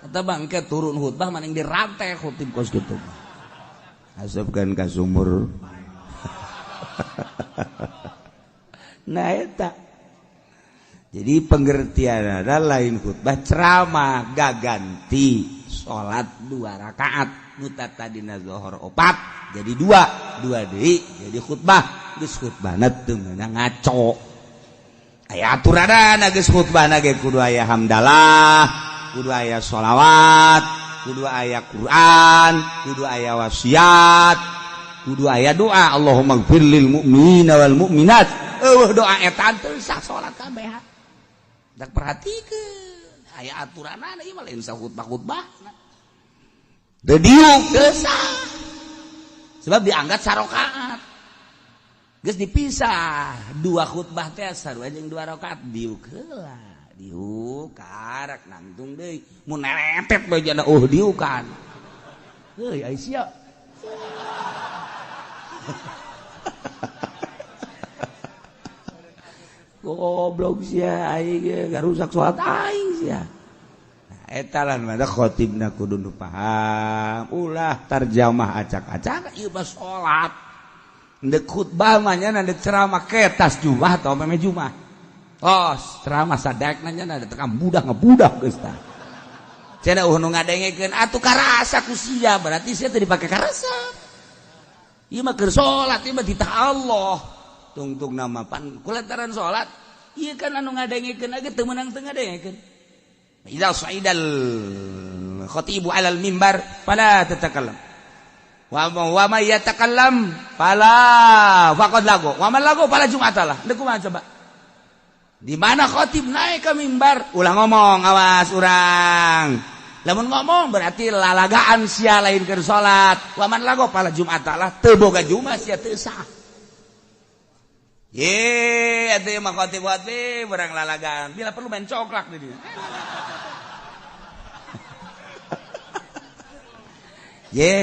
Eta bangke turun khutbah maning dirantai khutib kos kitu. Asupkeun ka sumur. Nah eta. Jadi pengertian adalah lain khutbah ceramah gaganti salat 2 rakaat nu tadina zuhur 4 jadi 2, 2 deui jadi khutbah. Geus khutbahna teu meunang ngaco. Aya aturanana geus khutbahna ge kudu aya hamdalah, kudu aya sholawat, kudu aya Quran, kudu aya wasiat, kudu aya doa Allahumma gfir lil mu'minina wal mu'minat. Eueuh doa eta teu sah salat kabeh. Dak perhatikeun aya aturanana ieu mah lain sah khutbah-khutbah. Teu diuk teu sah. Sebab dianggap sarokaat. Geus dipisah 2 khutbah teh sarua jeung 2 rakaat diuk heula. Diuk karak nangtung deui mun neretet bae jana diukan. Heuy ai sia. Goblok sia aing ge garusak salat aing sia. Nah eta lah mah khotibna kudu nu paham, ulah tarjamah acak-acak ieu mah salat. Ndek khutbah mah nya ndek ceramah ketas Jumat atau meme Jumat. Oh, ceramah sadekna nya da tekam budak ngebudak geus tah. Cenah nu ngadengekeun atuh karasa ku sia, berarti sia teu dipake karasa. Ieu mah keur salat, ieu mah titah Allah. Tungtung nama pan kulantaran salat, ieu kan anu ngadengekeun age teu meunang teu ngadengekeun. Idza sa'idal khatibu 'alal mimbar fala tatakallam. Wa ma yatakallam fala faqad lagu. Wa man lagu fala jum'atalah. Deuk kumaha coba? Di mana khotib naik ke mimbar, ulah ngomong, awas urang. Lamun ngomong berarti lalagaan sia lain keur salat. Wa man lagu fala jum'atalah, teu boga jumat sia teu sah. Ye, atuh mah khotib-khotib urang lalagaan. Bila perlu main coklak di dieu. Ye,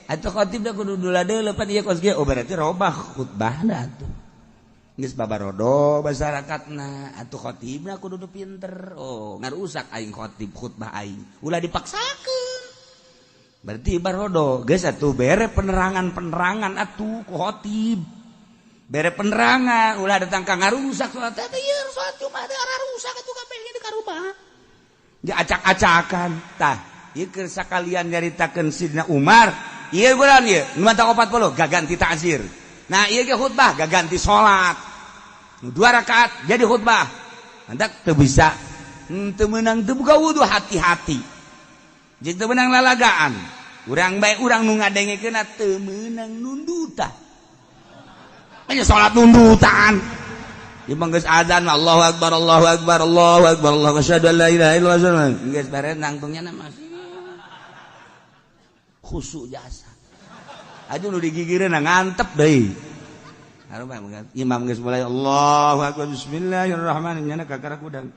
atuh khotib da kudu dula deuleu pan ieu kos ge. Oh berarti robah khutbahna atuh. Geus babarodo masyarakatna atuh khotibna kudu nu pinter. Oh, ngarusak aing khotib khutbah aing. Ulah dipaksakeun. Berarti barodo geus atuh bere penerangan-penerangan atuh ku khotib. Bere penerangan ulah datang ka ngarusak salat teh ieu salat Jumat teh rusak atuh kabeh ge di karubah. Diacak-acakan tah. Ieu keur sakalian nyaritakeun Sidina Umar, ieu bulan ieu nu mata 40 gaganti ta'zir. Nah ieu ge khutbah gaganti salat. 2 rakaat jadi khutbah. Hendak teu bisa teu meunang teu buka wudu hati-hati. Jeung teu meunang lalagaan. Urang bae urang nu ngadengekeunna teu meunang nundutan. Nya salat nundutan. Ieu mah geus azan Allahu akbar Allahu akbar Allahu akbar Allahu asyhadu an la ilaha illallah. Geus beres nangtungnya mah khusyuk jasa. Aduh nu digigireun ngantep deui. Imam geus mulai Allahu akbar bismillahirrahmanirrahim nyana kakara kudang.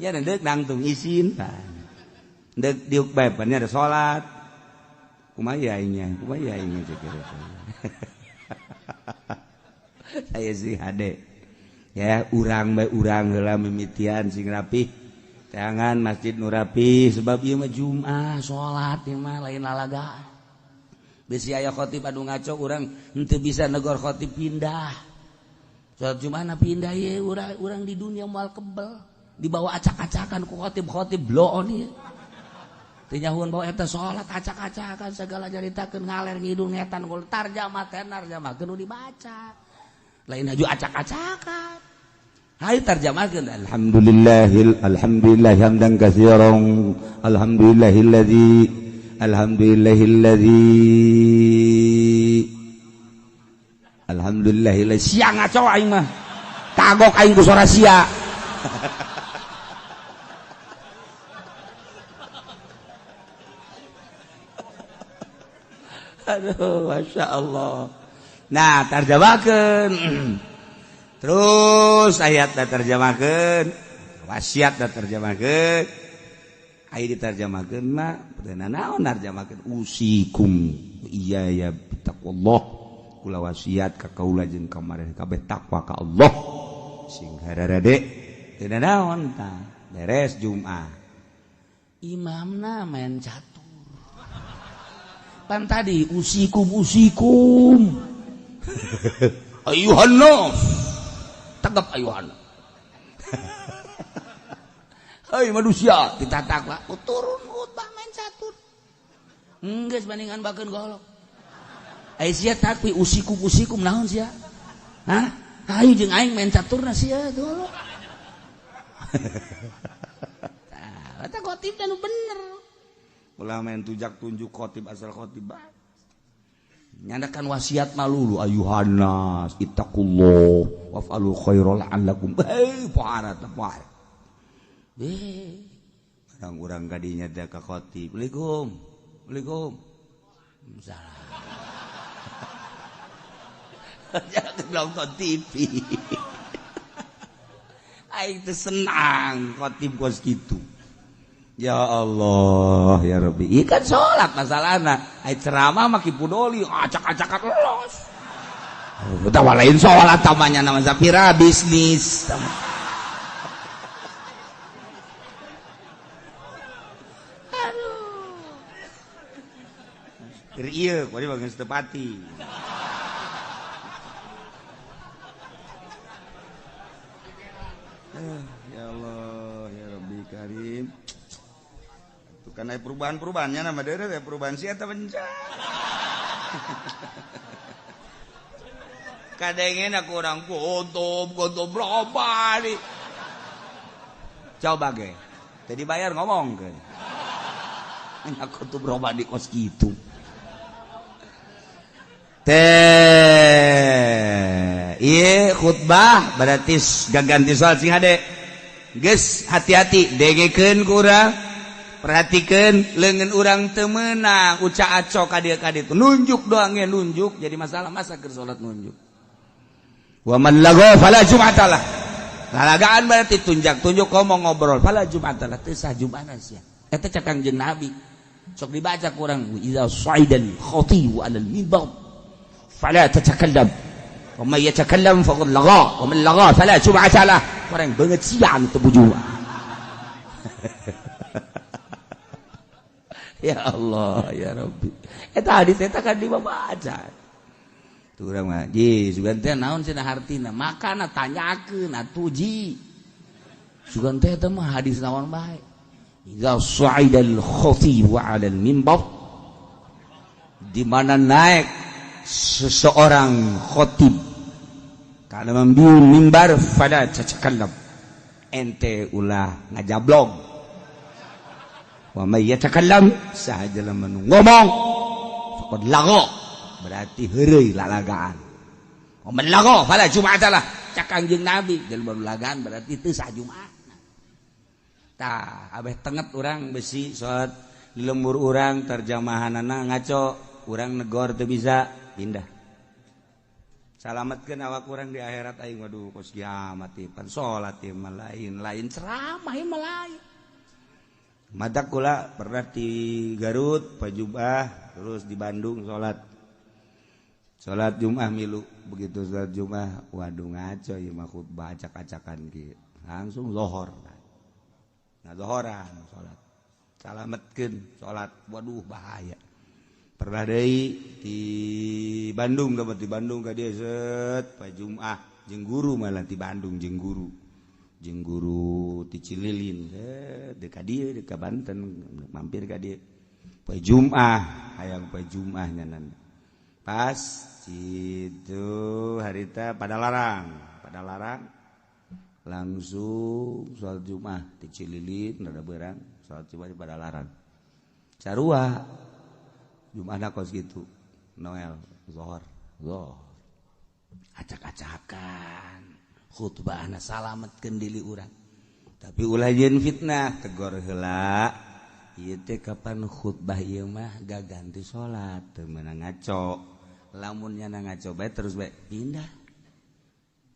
Ya deuk nangtung isin. Deuk diuk bae pan ada salat. Kumaha aingnya? Kumaha aingnya cek. Saya sih hade. Ya urang bae urang heula mimitian sing rapih. Tangan masjid nu rapi sebab ieu mah Jumat salat ieu mah lain lalagaan. Bisi aya khotib anu ngaco urang henteu bisa negor khotib pindah. Salat Jumat na pindah ye urang di dunia moal kebel dibawa acak-acakan ku khotib-khotib bloon ieu. Teu nyahueun bawa eta salat acak-acakan segala nyaritakeun ngaler ngidul ngetan gol tarjamah teh tarjamahkeun nu dibaca. Lain haju acak-acakan. Hayu tarjamahkeun alhamdulillahil alhamdulillah hamdan katsiran alhamdulillahilladzi alhamdulillahilladzi alhamdulillahilladzi siang ngaco aing mah kagok aing ku sora sia. Aduh Masya Allah. Nah tarjamahkeun terus ayat da tarjamahkeun wasiat da tarjamahkeun ai ditarjamahkeun mah teu naon narjamahkeun usikum iya ya taqwallah kula wasiat ka kaula jeung ka maraneh kabeh takwa ka Allah sing hararade teu naon tah beres Jumat imamna main catur pan tadi usikum usikum ayuhan nas tegap ayuhan. Hei manusia kita takwa turun khutbah main catur geus bandingan bakeun golok ai sia takwi usikum usikum naon sia hah hayu jeung aing main caturna sia golok. Tah eta khotib nu bener ulah main tujak tunjuk khotib asal khotib bae nyandakan wasiat malulu ayuhan nas ittaqullah waf'alul khairal la'allakum hei pohara teh poe. Orang-orang kadinya teh ka khotib. Assalamualaikum. Assalamualaikum. Salah. Jangan nonton TV. Aing teh senang khotib kos kitu. Ya Allah, ya Rabbi. Ieu kan salat masalahna. Ai ceramah mah ki pudoli acak-acakan los. Utawa lain salat tamanya nama Zafira bisnis. Iya, kau ini bagian setepati. Ya Allah, ya Rabbi Karim. Itu kan ada perubahan-perubahannya nama dia ada perubahan sih atau bencana. Kadangnya aku orang gontom, gontom berapa nih? Coba ge, jadi bayar ngomong ke. Aku tuh berubah di kos gitu. Teh, iya khutbah berarti gaganti soal sing hade. Geus hati-hati dengekeun ku urang, perhatikeun leungeun urang teu meunang uca aco ka dieu ka ditu. Nunjuk doang ge nunjuk jadi masalah masa keur salat nunjuk. Wa man lagha fala jum'atalah. Lalagaan berarti tunjak-tunjuk ngomong ngobrol fala jum'atalah teu sah jum'ana sia. Eta cek Kangjeng Nabi. Sok dibaca ku urang idza sa'idal khatibu 'alal mimbar fala tatakallam wa may yatakallam faqad lagha wa man lagha fala jum'ata lah. Orang banget siang teu bujuan. Ya Allah ya Rabbi. Eta hadis eta kan dibaca. Tuh urang mah ji sugan teh naon cenah hartina makana tanyakeun atuh ji. Sugan teh eta mah hadis naon bae. Idza sa'idal khatib 'ala al-mimbar di mana naik seseorang khotib karena membiu mimbar fala tatakallam ente ulah ngajablog wa may yatakallam saha jelema nu ngomong faqad lagha berarti heureuy lalagaan wa man lagha fala jum'atalah cak Kangjeng Nabi jelema nu lagaan berarti teu sah Jumat. Tah abeh tenget urang besi salat di lembur urang terjemahanana ngaco. Ngaco, urang negor teu bisa pindah. Salametkeun awak urang di akhirat aing. Waduh, kos kiamat ieu pan salat ieu mah lain, lain ceramah ieu mah lain. Matak kula pernah di Garut pajubah, terus di Bandung salat, salat Jumat milu. Begitu salat Jumat, waduh, ngaco ieu mah, khutbah acak-acakan kieu. Langsung lohor, nah, lohoran salat, salametkeun salat. Waduh, bahaya. Pernah deui di Bandung, dapat di Bandung ka dieu set pa Jumat jeung guru, malah di Bandung jeung guru ti Cililin, set deuk ka dieu, deuk ka Banten, mampir ka dieu poe Jumat, hayang poe Jumat nyanan. Pas itu harita pada larang langsung sholat Jumat di Cililin, rada berang sholat Jumat di Padalarang. Sarua Jumat kos gitu, Noel Zohor Zohor acak-acakan khutbahna. Salametkeun diri urang, tapi ulah jeung fitnah, tegor heula. Ieu teh kapan khutbah ieu mah gak ganti salat, teu meunang ngaco. Lamun nyana ngaco bae, terus bae pindah.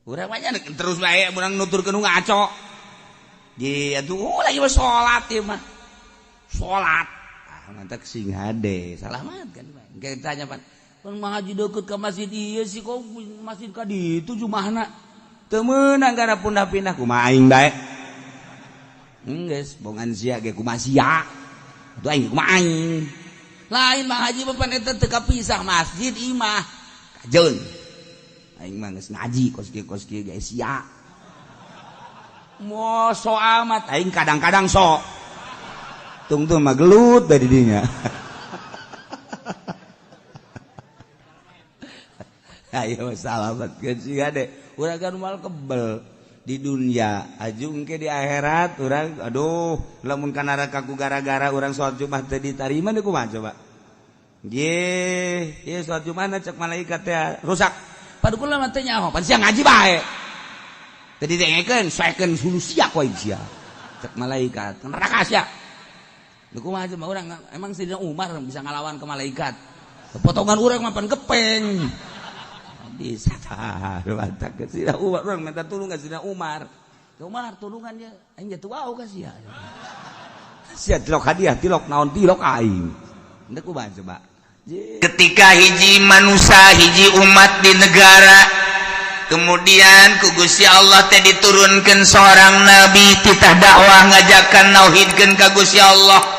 Urang mah terus bae urang nuturkeun nu ngaco. Di atuh lagi mah salat ieu mah. Salat. Ah, mantak sing hade, salamat kan. Engke tanya pan. Pan ngaji deukeut ka masjid ieu sih, kok masjid ka ditu jumahna. Teu meunang gara pindah-pindah, kumaha aing bae. Geus bongan sia ge kumaha sia. Atuh aing kumaha aing. Lain Mang Haji, pan eta teu kapisah masjid imah. Kajeun. Aing mah geus ngaji kos kieu kos kieu ge sia. Mo so amat aing kadang-kadang sok. Tungtung mah gelut dari dinya. Ayo salamat sih deh. Urang kan mal kebel di dunia aju engke di akhirat urang, aduh, lamun ka neraka ku gara-gara urang salat Jumat teu ditarima deui, kumaha coba? Ye, ye salat Jumat cek malaikat teh rusak. Padu kula mah teu nyaho, pan sia ngaji bae. Teu didengekeun, soekeun sulu sia koe sia. Cek malaikat, neraka sia. Lha kumaha coba urang, emang Sidina Umar bisa ngalawan ke malaikat? Potongan urang mah pan gepeng. Bisa tah, mantap ke Sidina Umar, urang minta tulung ka Sidina Umar. Umar tulungannya, aing jatuh wau ka sia. Sia tilok hadiah, tilok naon, tilok aing. Henteu, kumaha coba? Ketika hiji manusia, hiji umat di negara, kemudian ku Gusti Allah teh diturunkan seorang nabi, titah dakwah ngajakan nauhidkeun ka Gusti Allah.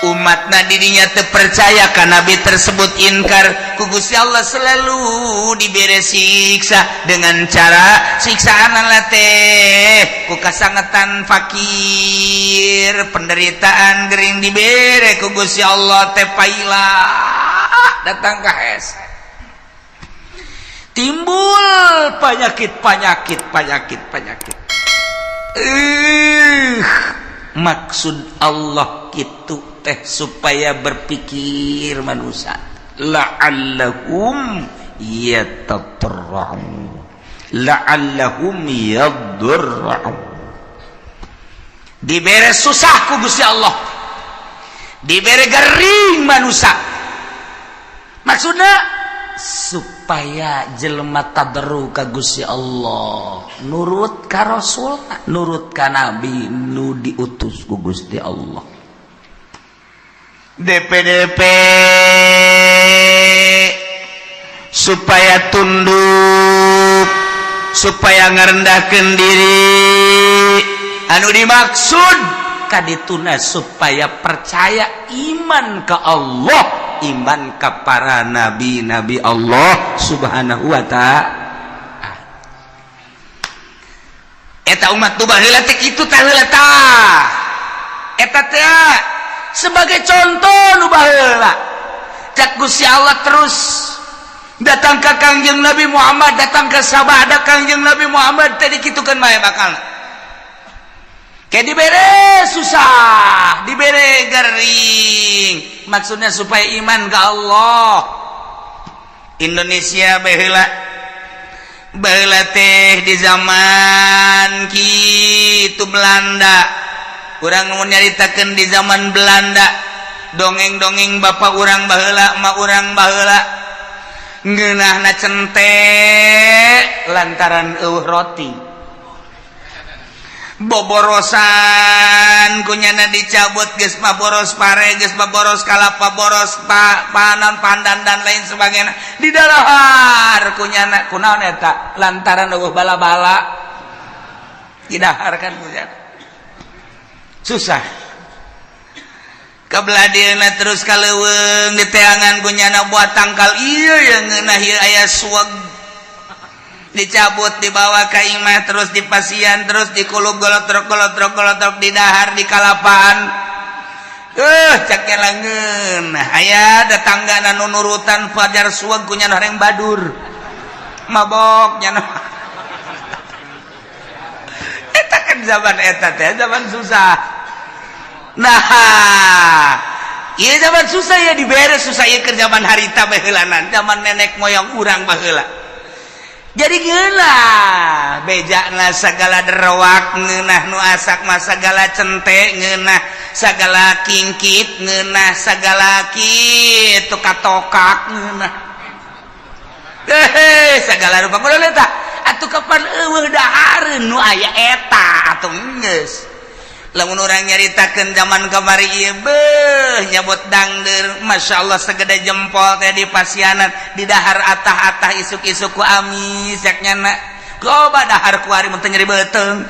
Umatna dirinya terpercaya ka nabi tersebut, inkar, ku Gusti Allah selalu diberi siksa dengan cara siksaan teh ku kasangetan, fakir, penderitaan, gering, dibere ku Gusti Allah teh paila datang ke hese, timbul penyakit, penyakit, penyakit, penyakit. Maksud Allah gitu teh supaya berpikir manusia, la'allahum yatadarra'un, la'allahum yadurra'un. Dibere susah ku Gusti Allah, dibere gering manusia, maksudnya supaya jelema tadarru ka Gusti Allah, nurut ka Rasul, nurut ka nabi nu diutus ku Gusti Allah. DPDP supaya tunduk, supaya ngerendahkan diri, anu dimaksud kadituna supaya percaya, iman ke Allah, iman ke para nabi-nabi Allah Subhanahu wa ta'ala. Eta umat tu baheula teh kitu tah, heula tah eta teh sebagai contoh nu baheula. Cak Gusti Allah terus datang ke Kangjeng Nabi Muhammad, datang ke sabada Kangjeng Nabi Muhammad tadi kitukeun bae, bakal kayak dibere susah, dibere gering, maksudnya supaya iman ke Allah. Indonesia baheula, baheula teh di zaman kitu Belanda, urang mau nyaritakeun di zaman Belanda. Dongeng-dongeng bapak urang baheula, emak urang baheula, ngeunahna cente lantaran euweuh roti, boborosan kunyana dicabut, geus mah boros pare, geus mah boros kalapa, boros panan, pandan, dan lain sebagainya, didahar kunyana. Kunaon eta? Lantaran euweuh bala-bala, didahar kan kunyana susah. Kebelah dieuna terus ka leuweung, diteangan kunyana buat tangkal ieu yang ngeunah ieu, aya suweg, dicabut, dibawa ke imah, terus dipasian, terus dikulub, golotrok golotrok golotrok, didahar di kalapaan. Cak langeun aya tetangga nu nurutan fajar suweg kunyana horeng badur mabok nyana. Eta kan zaman eta teh zaman susah. Nah, iya, zaman susah ya, dibere susah ya ke zaman harita baheulanan, zaman nenek moyang urang baheula. Jadi ngeunah bejana segala derwak, ngeunah nu asak mah segala cente ngeunah, segala kingkit ngeunah, segala kitu katokak ngeunah, eh segala rupa. Kudu eta atuh, kapan euweuh dahareun nu aya eta atuh geus. Lamun urang nyaritakeun zaman kamari ieu, beuh, nyabot dangder, Masya Allah, segede jempol teh di pasianan, di dahar atah-atah, isuk-isuk ku amis cak nyana. Coba dahar kuari mun teu nyeri beuteung.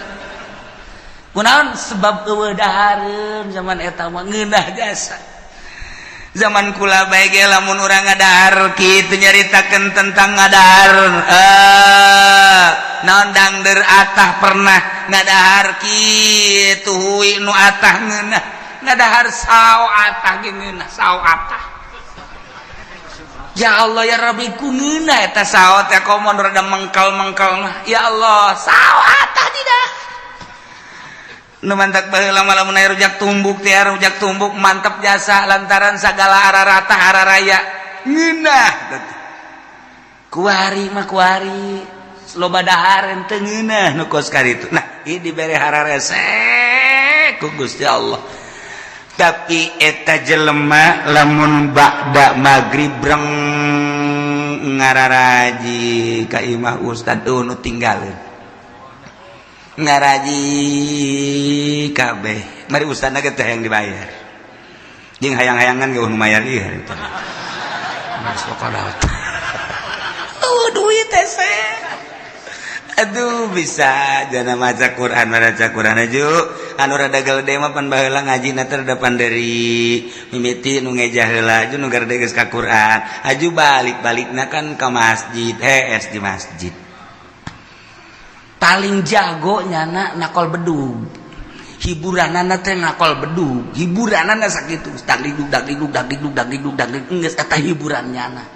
Kunaon? Sebab euweuh dahareun zaman eta mah, ngeunah jasa. Zaman kula bae ge lamun urang ngadahar kitu, nyaritakeun tentang ngadahar naon, dangder atah, pernah ngadahar kitu, hui nu atah ngeunah, ngadahar sao atah ge ngeunah, sao atah. Ya Allah ya Rabbi, ku ngeunah eta sao teh, komo rada mengkal-mengkal mah. Ya Allah, sao atah tidak. Nu mantak baheula mah lamun aya rujak tumbuk teh, rujak tumbuk mantep jasa, lantaran sagala ararata araraya ngeunah. Kuari mah kuari loba dahareun teu ngeunah nu kos karitu. Nah, ieu dibere hararese ku Gusti Allah. Tapi eta jelema lamun ba'da magrib breng ngararaji ka imah ustad, nu tinggalin ngaraji kabeh, mari ustadna ge teh yang dibayar jeung hayang-hayangan ge nu mayar ieu harita. Mas pokona oh duit teh. Aduh, bisa jana maca Quran, maca Quran aju anu rada gede mah pan baheula ngaji na teh depan dari mimiti nu ngejah heula, aju nu garede geus ka Quran, aju balik-balikna kan ka masjid, hees di masjid. Paling jago nyana nakol bedug, hiburanana teh nakol bedug, hiburanana sakitu, dagdugdug dagdugdug dagdugdug dagdugdug dagdugdug, geus eta hiburan nyana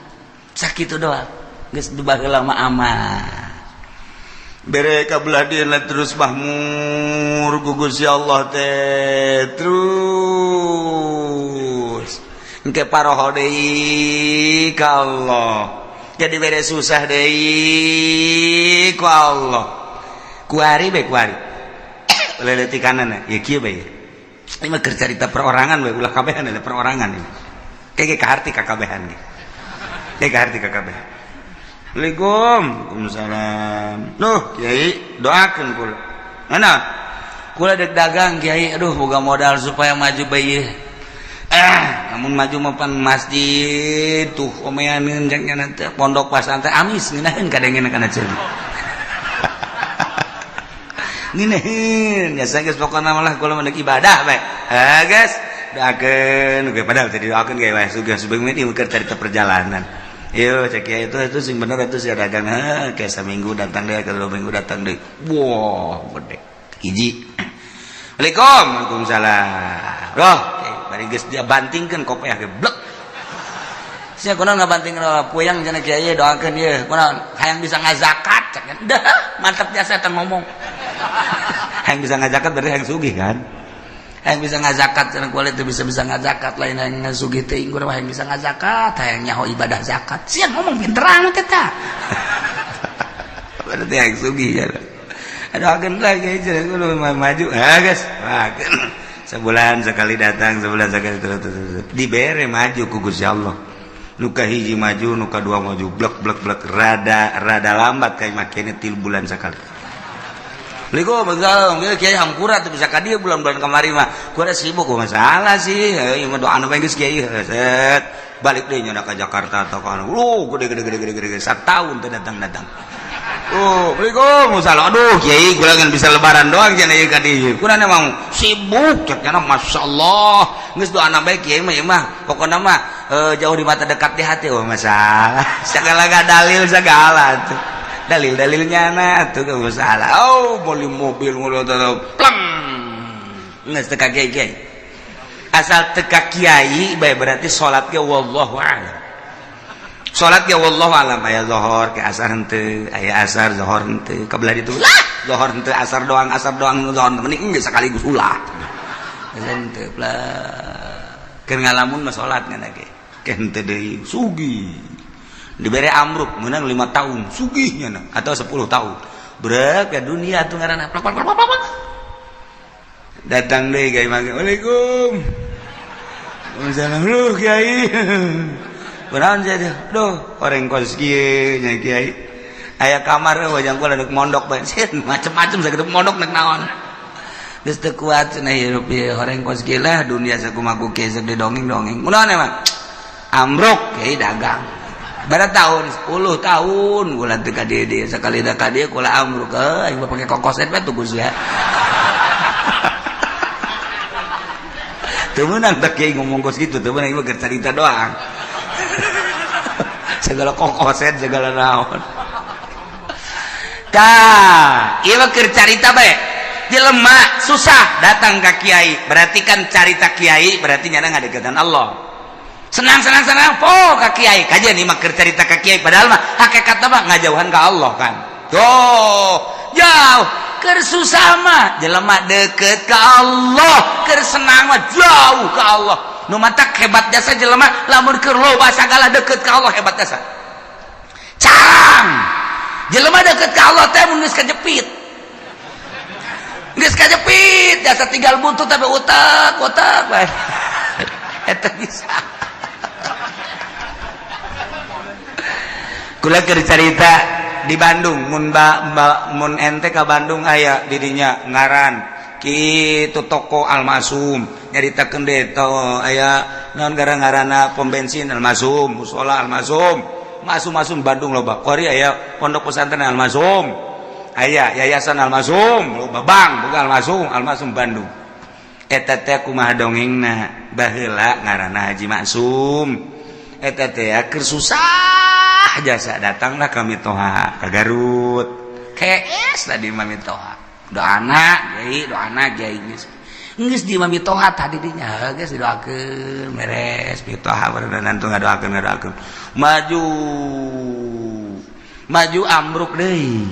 sakitu doang. Geus baheula mah aman bere kabelah dieuna, terus mahmur ku Gusti Allah teh, terus engke paroho deui ka Allah, jadi bere susah deui ku Allah. Kuari bae, kuari leletikanana ya kieu bae. Ini mah keur carita perorangan bae, ulah kabehan, ada perorangan ini kayak kaharti ka kabehan ge, kayak kaharti ka kabehan. Assalamualaikum. Waalaikumsalam. Duh, Kiai, doakeun kula. Mana kula dek dagang, Kiai. Aduh, boga modal supaya maju bae. Ah, namun maju mapan masjid tuh omeaneun cek nya teh, pondok pasantren amis ngeunaheun kadengena kana ceuli. Ngeunaheun ya geus, pokona malah kula mah ibadah bae. Ah, geus doakeun ge, padahal teh didoakeun ge wae sugih subuh ieu keur carita perjalanan. Yo cek ya, itu sing bener itu sih dagang. Ha, kayak seminggu datang deh, kalau 2 minggu datang deh. Wah, gede. Hiji. Assalamualaikum. Waalaikumsalam. Loh, bari geus dia bantingkeun kopiah ge blek. Sia kunaon ngabanting puyang cenah, kiai doakeun ieu. Kunaon? Hayang bisa ngazakat cek. Dah, mantap jasa eta ngomong. Hayang bisa ngazakat berarti hayang sugih kan? Hayang bisa ngazakat cenah, kulit teu bisa-bisa ngazakat, lain hayang ngasugih teh, urang hayang bisa ngazakat, hayang nyaho ibadah zakat. Sia ngomong pinter amat eta. Berarti hayang sugih ya. Aduh, agen lagi cenah kudu maju. Ah, geus. Sebulan sekali datang, sebulan sekali terus, terus, terus. Dibere maju ku Gusti Allah. Nu kahiji maju, nu kadua maju, blek blek blek, rada rada lambat kayak makanya 3 bulan sekali. Assalamualaikum, begal, kiai hampura tuh bisa ka dieu bulan-bulan kamari mah. Gua sibuk, gua masalah sih. Ieu mah doa nu geus kiai set. Balik deui nya ka Jakarta atau ka lu gede gede gede gede gede satahun teu datang-datang. Oh, Assalamualaikum, salah. Aduh, kiai kula ngan bisa lebaran doang cenah ieu ka dieu. Kuna emang sibuk cek nya, masyaallah. Geus doana bae kiai mah, ieu mah. Pokona mah jauh di mata dekat di hati. Oh, masalah. Segala dalil segala tuh. Dalil-dalilnya nah tuh gak masalah. Oh, beli mobil mobil pleng. Geus teu ka kiai kiai. Asal teu ka kiai bae berarti salat ge wallahu a'lam. Salat ge wallahu a'lam, aya zuhur ke asar henteu, aya asar zuhur henteu, kabelah ditu lah zuhur henteu, asar doang, asar doang, zuhur mending geus sekaligus ulah. Henteu lah. Keur ngalamun mah salat ngan ge. Ke henteu deui sugih. Dibere amruk menang 5 tahun sugihnya nah, atau 10 tahun berat ke dunia tuh ngaranna plak plak plak plak. Datang deui kiai mangke, "Waalaikum salam." "Lu kiai kunaon?" Jadi duh orang kos kieu nya kiai, aya kamar wajang kula nek mondok bae macem-macem sakitu, mondok nek naon geus teu kuat cenah hirup ieu, horeng kos kieu lah, dunia sakumaha kieu sok didongeng-dongeng. Kunaon emang amruk kiai dagang pada tahun 10 tahun kula teu ka dieu, sekali da ka dieu kula amruk, aing mah pake kokoset bae tuh Gus ya. Teu meunang tak kiai ngomong kos gitu, teu meunang, ieu mah cerita doang. Segala kokoset segala naon. Tah, ieu mah keur carita bae. Jelema susah datang ka kiai, berarti kan carita kiai berarti nyana ngadeukeutan Allah. Senang senang senang po ka kiai, kajian ieu mah keur carita ka kiai, padahal mah hakikatna mah ngajauhan ka Allah kan. Tuh, jauh. Keur susah mah jelema deket ka Allah, keur senang mah jauh ka Allah. Nu matak hebat jasa jelema lamun keur loba sagala deket ka Allah, hebat jasa. Carang jelema deket ka Allah teh mun geus kajepit. Geus kajepit jasa tinggal buntut tapi utak utak bae. Eta bisa. Kula keur carita di Bandung, mun ba, ba, mun ente ka Bandung aya didinya ngaran kitu toko Almasum, nyaritakeun deui to aya naon gara ngaranna pom bensin Almasum, musola Almasum, masum-masum Bandung loba. Kuari aya pondok pesantren Almasum, aya yayasan Almasum, loba bank boga Almasum, Almasum Bandung. Eta teh kumaha dongengna, baheula ngaranna Haji Maksum. Eta teh keur susah jasa datanglah kami toha ke Garut. KS tadi mami toha. Doana kiai, doana kiai geus. Geus di mami toha tadi dinya geus didoakeun beres mitoha baru nantu ngadoakeun ngadoakeun. Maju maju ambruk deui.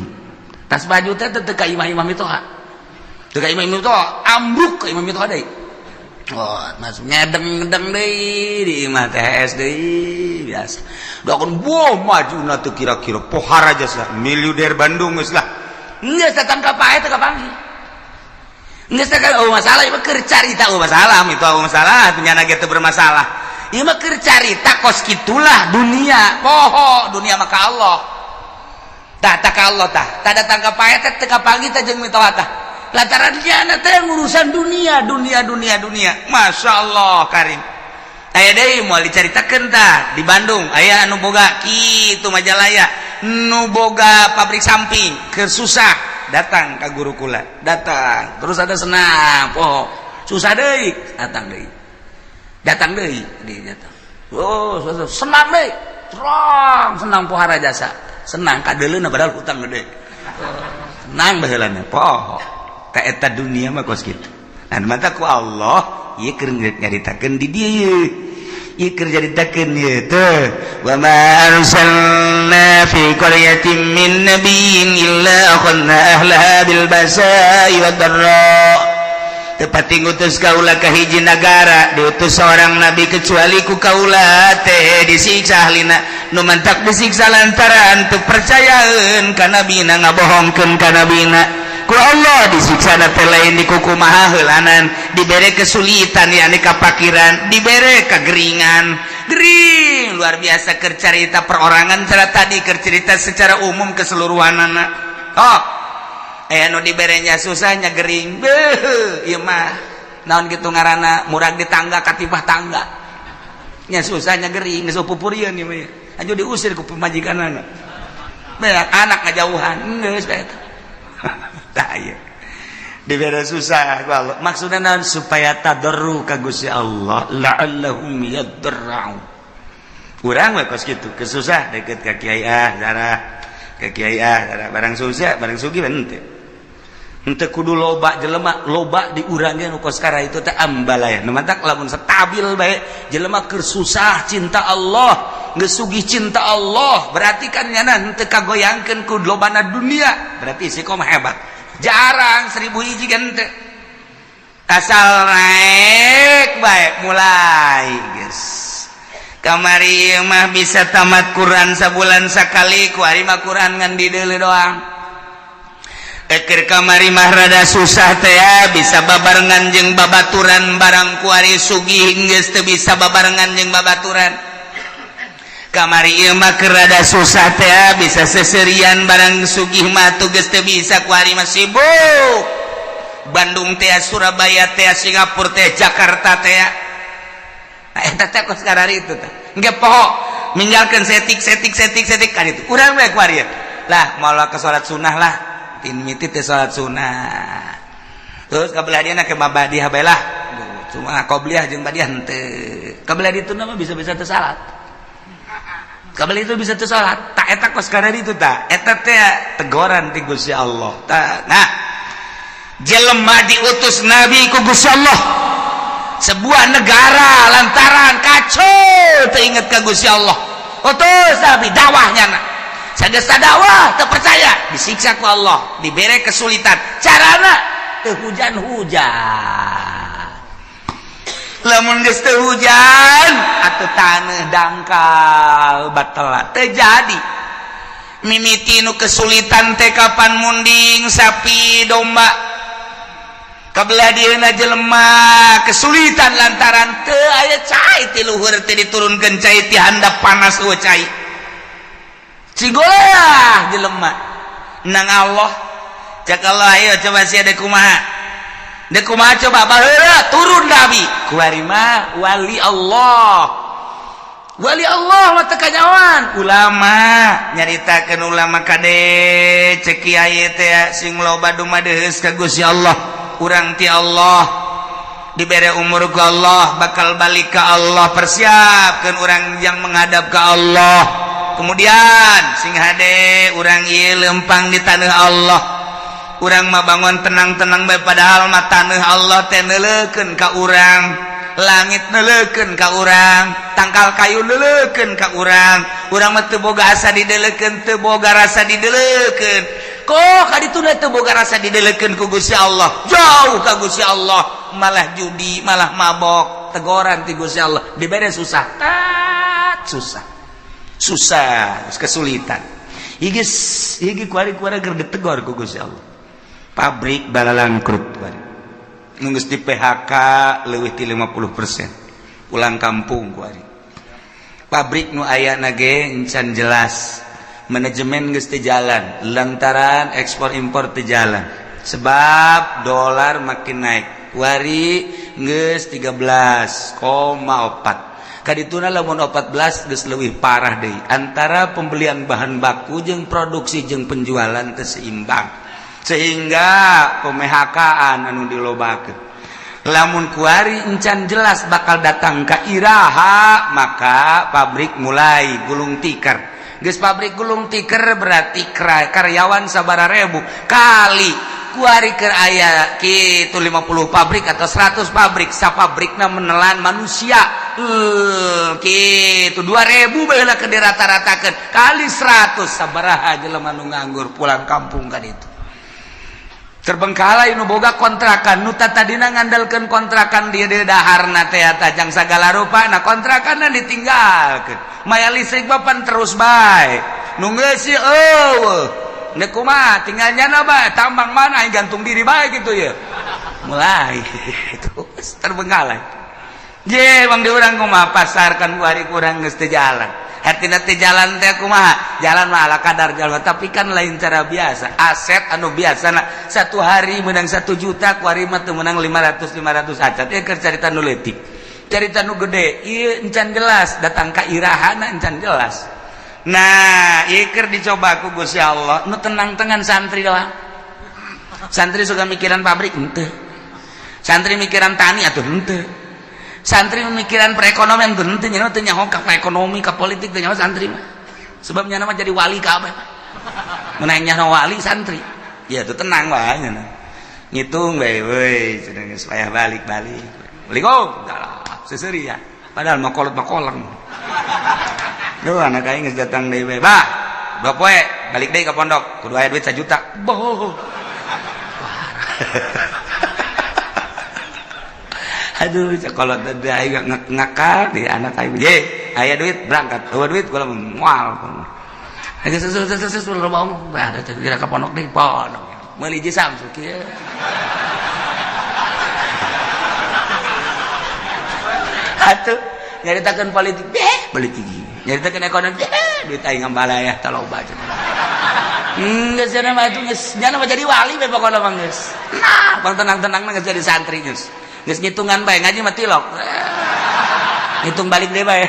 Tas baju teh teu ka imah-imah mitoha. Teu ka imah mitoha, ambruk ka imah mitoha deui. Oh, masuk ngedeng-ngedeng deui di imah TS deui biasa. Doakeun boh maju na teu kira-kira pohara jasa miliuder Bandung geus lah. Geus datang ka pae teu kapanggih. Geus teh oh masalah ieu mah keur carita, oh masalah itu, oh masalah nyana ge teu bermasalah. Ieu mah keur carita kos kitulah dunia, poho dunia mah ka Allah. Tah tah ka Allah tah. Tah datang ka pae teh teu kapanggih teh jeung mitoha tah. Lantaran dia teh urusan dunia, dunia, dunia, dunia. Masya Allah karim. Aya deui moal dicaritakeun tah di Bandung. Aya anu boga kitu Majalaya, nu boga pabrik samping, keur susah datang ka guru kula. Datang, terus ada senang, poho. Susah deui, datang deui. Datang deui, di datang. Oh, susah, senang deui. Terang senang pohara jasa. Senang kadeuleuna padahal hutang gede. Senang baheulana, poho. Ka eta dunia mah kos kitu. Nah, mata ku Allah ieu keur nyaritakeun di dieu. Ieu keur nyaritakeun ieu teh wa ma arsalna fi qaryatin min nabiyyin illa akhadna ahlaha bil basa'i wad dharra. Tepati ngutus kaula ka hiji nagara diutus seorang nabi kecuali ku kaula teh disiksa ahlina, nu mantak disiksa lantaran teu percayaeun ka nabina, ngabohongkeun ka nabina. Ku Allah disiksa teh lain di kukumaha heulanan, dibere kesulitan, yakni kapakiran, dibere kegeringan, gering luar biasa. Keur carita perorangan cara tadi, keur cerita secara umum keseluruhan anak. Oh, eh, nu diberenya susahnya gering, beuh, ieu mah naon gitu ngaranna, murag di tangga katibah tangga nya, susahnya gering, geus pupurieun ieu mah, anjur diusir ku pamajikanana, beak anak ngajauhan, geus bae. Tah, ieu dibere susah ku Allah maksudna naon? Supaya tadarru ka Gusti Allah, la'allahum yadarra'un. Urang we kos kitu, kesusah deket ka kiai, ah darah ka kiai, ah darah. Barang susah, barang sugih henteu henteu kudu loba jelema, loba di urang ge nu kos kara itu teh ambalaya. Nu matak lamun stabil bae jelema keur susah cinta Allah, geus sugih cinta Allah, berarti kan nyana henteu kagoyangkeun ku lobana dunia, berarti istiqomah hebat. Jarang, 1000 hiji kan henteu. Asal naik bae mulai geus. Kamari mah bisa tamat Quran sabulan sakali, kuari mah Quran ngan dideuleu doang. Eker kamari mah rada susah teh ya, bisa babarengan jeung babaturan, barang kuari sugih geus teu bisa babarengan jeung babaturan. Kamari ieu mah keur rada susah teh ya, bisa seserian, barang sugih mah tuh geus teu bisa. Kuari mah sibuk Bandung teh, Surabaya teh, Singapura teh, Jakarta teh. Nah, eta teh kos karari itu teh engke poho ninggalkeun setik setik setik setik kan itu. Urang we kuari lah malah ke salat sunnah lah, tin miti teh salat sunnah, terus kabelah dia ke mabadiah bae lah, cuma qobliyah jeung badiah henteu. Kabelah ditu mah bisa-bisa teu salat, kabelah itu bisa teu salat. Tak eta kos karari itu, tak eta teh teguran ti Gusti Allah. Ta, nah, jelema diutus nabi ku Gusti Allah sebuah negara lantaran kacau teu inget ka Gusti Allah, utus nabi dakwahnya. Nah, sageus dakwah teu percaya, disiksa ku Allah, dibere kesulitan, carana teu hujan-hujan. Lamun geus teu hujan atuh taneuh dangkal batal teu jadi. Mimiti nu kesulitan teh kapan munding sapi domba. Kabelah dieuna jelema kesulitan lantaran teu aya cai ti luhur, teh diturunkeun cai ti handap, panas eueuh cai. Cigolah jelema nang Allah, cek Allah, ayo coba sia dek kumaha, dek kumaha coba. Baheula turun nabi, kuari mah wali Allah, wali Allah mah teu kanyawan. Ulama nyaritakeun, ulama kade, cek kiai teh sing loba dumadeus ka Gusti Allah. Urang ti Allah dibere umur ku Allah, bakal balik ke Allah, persiapkan orang yang menghadap ke Allah. Kemudian sing hade urang ieu lempang di tanah Allah, urang mah bangun tenang-tenang bae, padahal mah tanah Allah teh neuleukeun ka urang, langit neuleukeun ka urang, tangkal kayu neuleukeun ka urang. Urang mah teu boga asa dideulekeun, teu boga rasa dideulekeun. Kok kaditu teu boga rasa dideulekeun ku Gusti Allah, jauh ka Gusti Allah, malah judi, malah mabok. Tegoran ti Gusti Allah, dibere susah, tat susah susah, kesulitan. Iki iki kuari-kuari keur ditegor ku Gusti Allah. Pabrik balalangkrut kuari, geus di PHK leuwih ti 50%, pulang kampung kuari. Pabrik nu aya ge encan jelas, manajemen geus teu jalan lantaran ekspor impor teu jalan sebab dolar makin naik. Kuari geus 13,4. Kadituna lamun 14 geus leuwih parah deui, antara pembelian bahan baku jeung produksi jeung penjualan teu seimbang, sehingga pemhkaan anu dilobakeun. Lamun kuari encan jelas bakal datang ka iraha, maka pabrik mulai gulung tikar. Geus pabrik gulung tikar, berarti karyawan sabara ribu kali kuari keur aya kitu 50 pabrik atau 100 pabrik, sapabrikna menelan manusia kitu 2000 baheula keur dirata-ratakeun, kali 100 sabaraha jelema nu nganggur pulang kampung kan. Itu terbengkalai. Nu boga kontrakan, nu tadina ngandalkeun kontrakan dia dia daharna teh tajang sagala rupa, nah kontrakanna ditinggalkeun, maya listrik bapan terus bae, nu ngeusi eueuh. Nek kumaha tinggal nyana bae, tambang mana aing gantung diri bae gitu ya. Mulai terus terbengkalai. Je bang di urang kumaha pasar kan hari kurang geus teu jalan. Hartina teu jalan teh kumaha? Jalan mah ala kadar jalan, tapi kan lain cara biasa. Aset anu biasa satu hari menang 1 juta, ku hari mah teu menang 500 500 acan. Ieu keur carita nu leutik. Carita nu gede, ieu encan jelas, datang ka irahana encan jelas. Nah, ieu keur dicoba ku Gusti Allah, nu tenang-tenang santri lah. Santri suka mikiran pabrik henteu. Santri mikiran tani atuh henteu. Santri memikiran perekonomian tuh henteu, nya teu nyaho ka ekonomi, ka politik teu nyaho santri mah. Sebab nya mah jadi wali kabeh. Mun aya nyaho wali santri. Ya tuh tenang wae nya. Ngitung bae we cenah geus payah balik-balik. Assalamualaikum. Seseuri ya. Padahal mah kolot mah koleng. Duh anak aing geus datang deui bae. Bah, 2 poe balik deui ka pondok, kudu aya duit 1 juta. Boh. Aduh, kalau tadi aing ngakal di anak aing. Ye, aya duit berangkat. Eueuh duit kula moal. Geus sesu loba omong. Bah, da kira ka pondok deui, pondok. Meuli jeung Samsu kieu. Atuh, nyaritakeun politik, deh, politik. Nyaritakeun ekonomi, deh, duit aing ngambalaya tah loba cenah. Geus cenah mah atuh geus nya mah jadi wali we pokona mah geus. Nah, bang tenang-tenang geus jadi santri geus. Geus ngitungan bae ngaji mah tilok. Ngitung balik deui bae.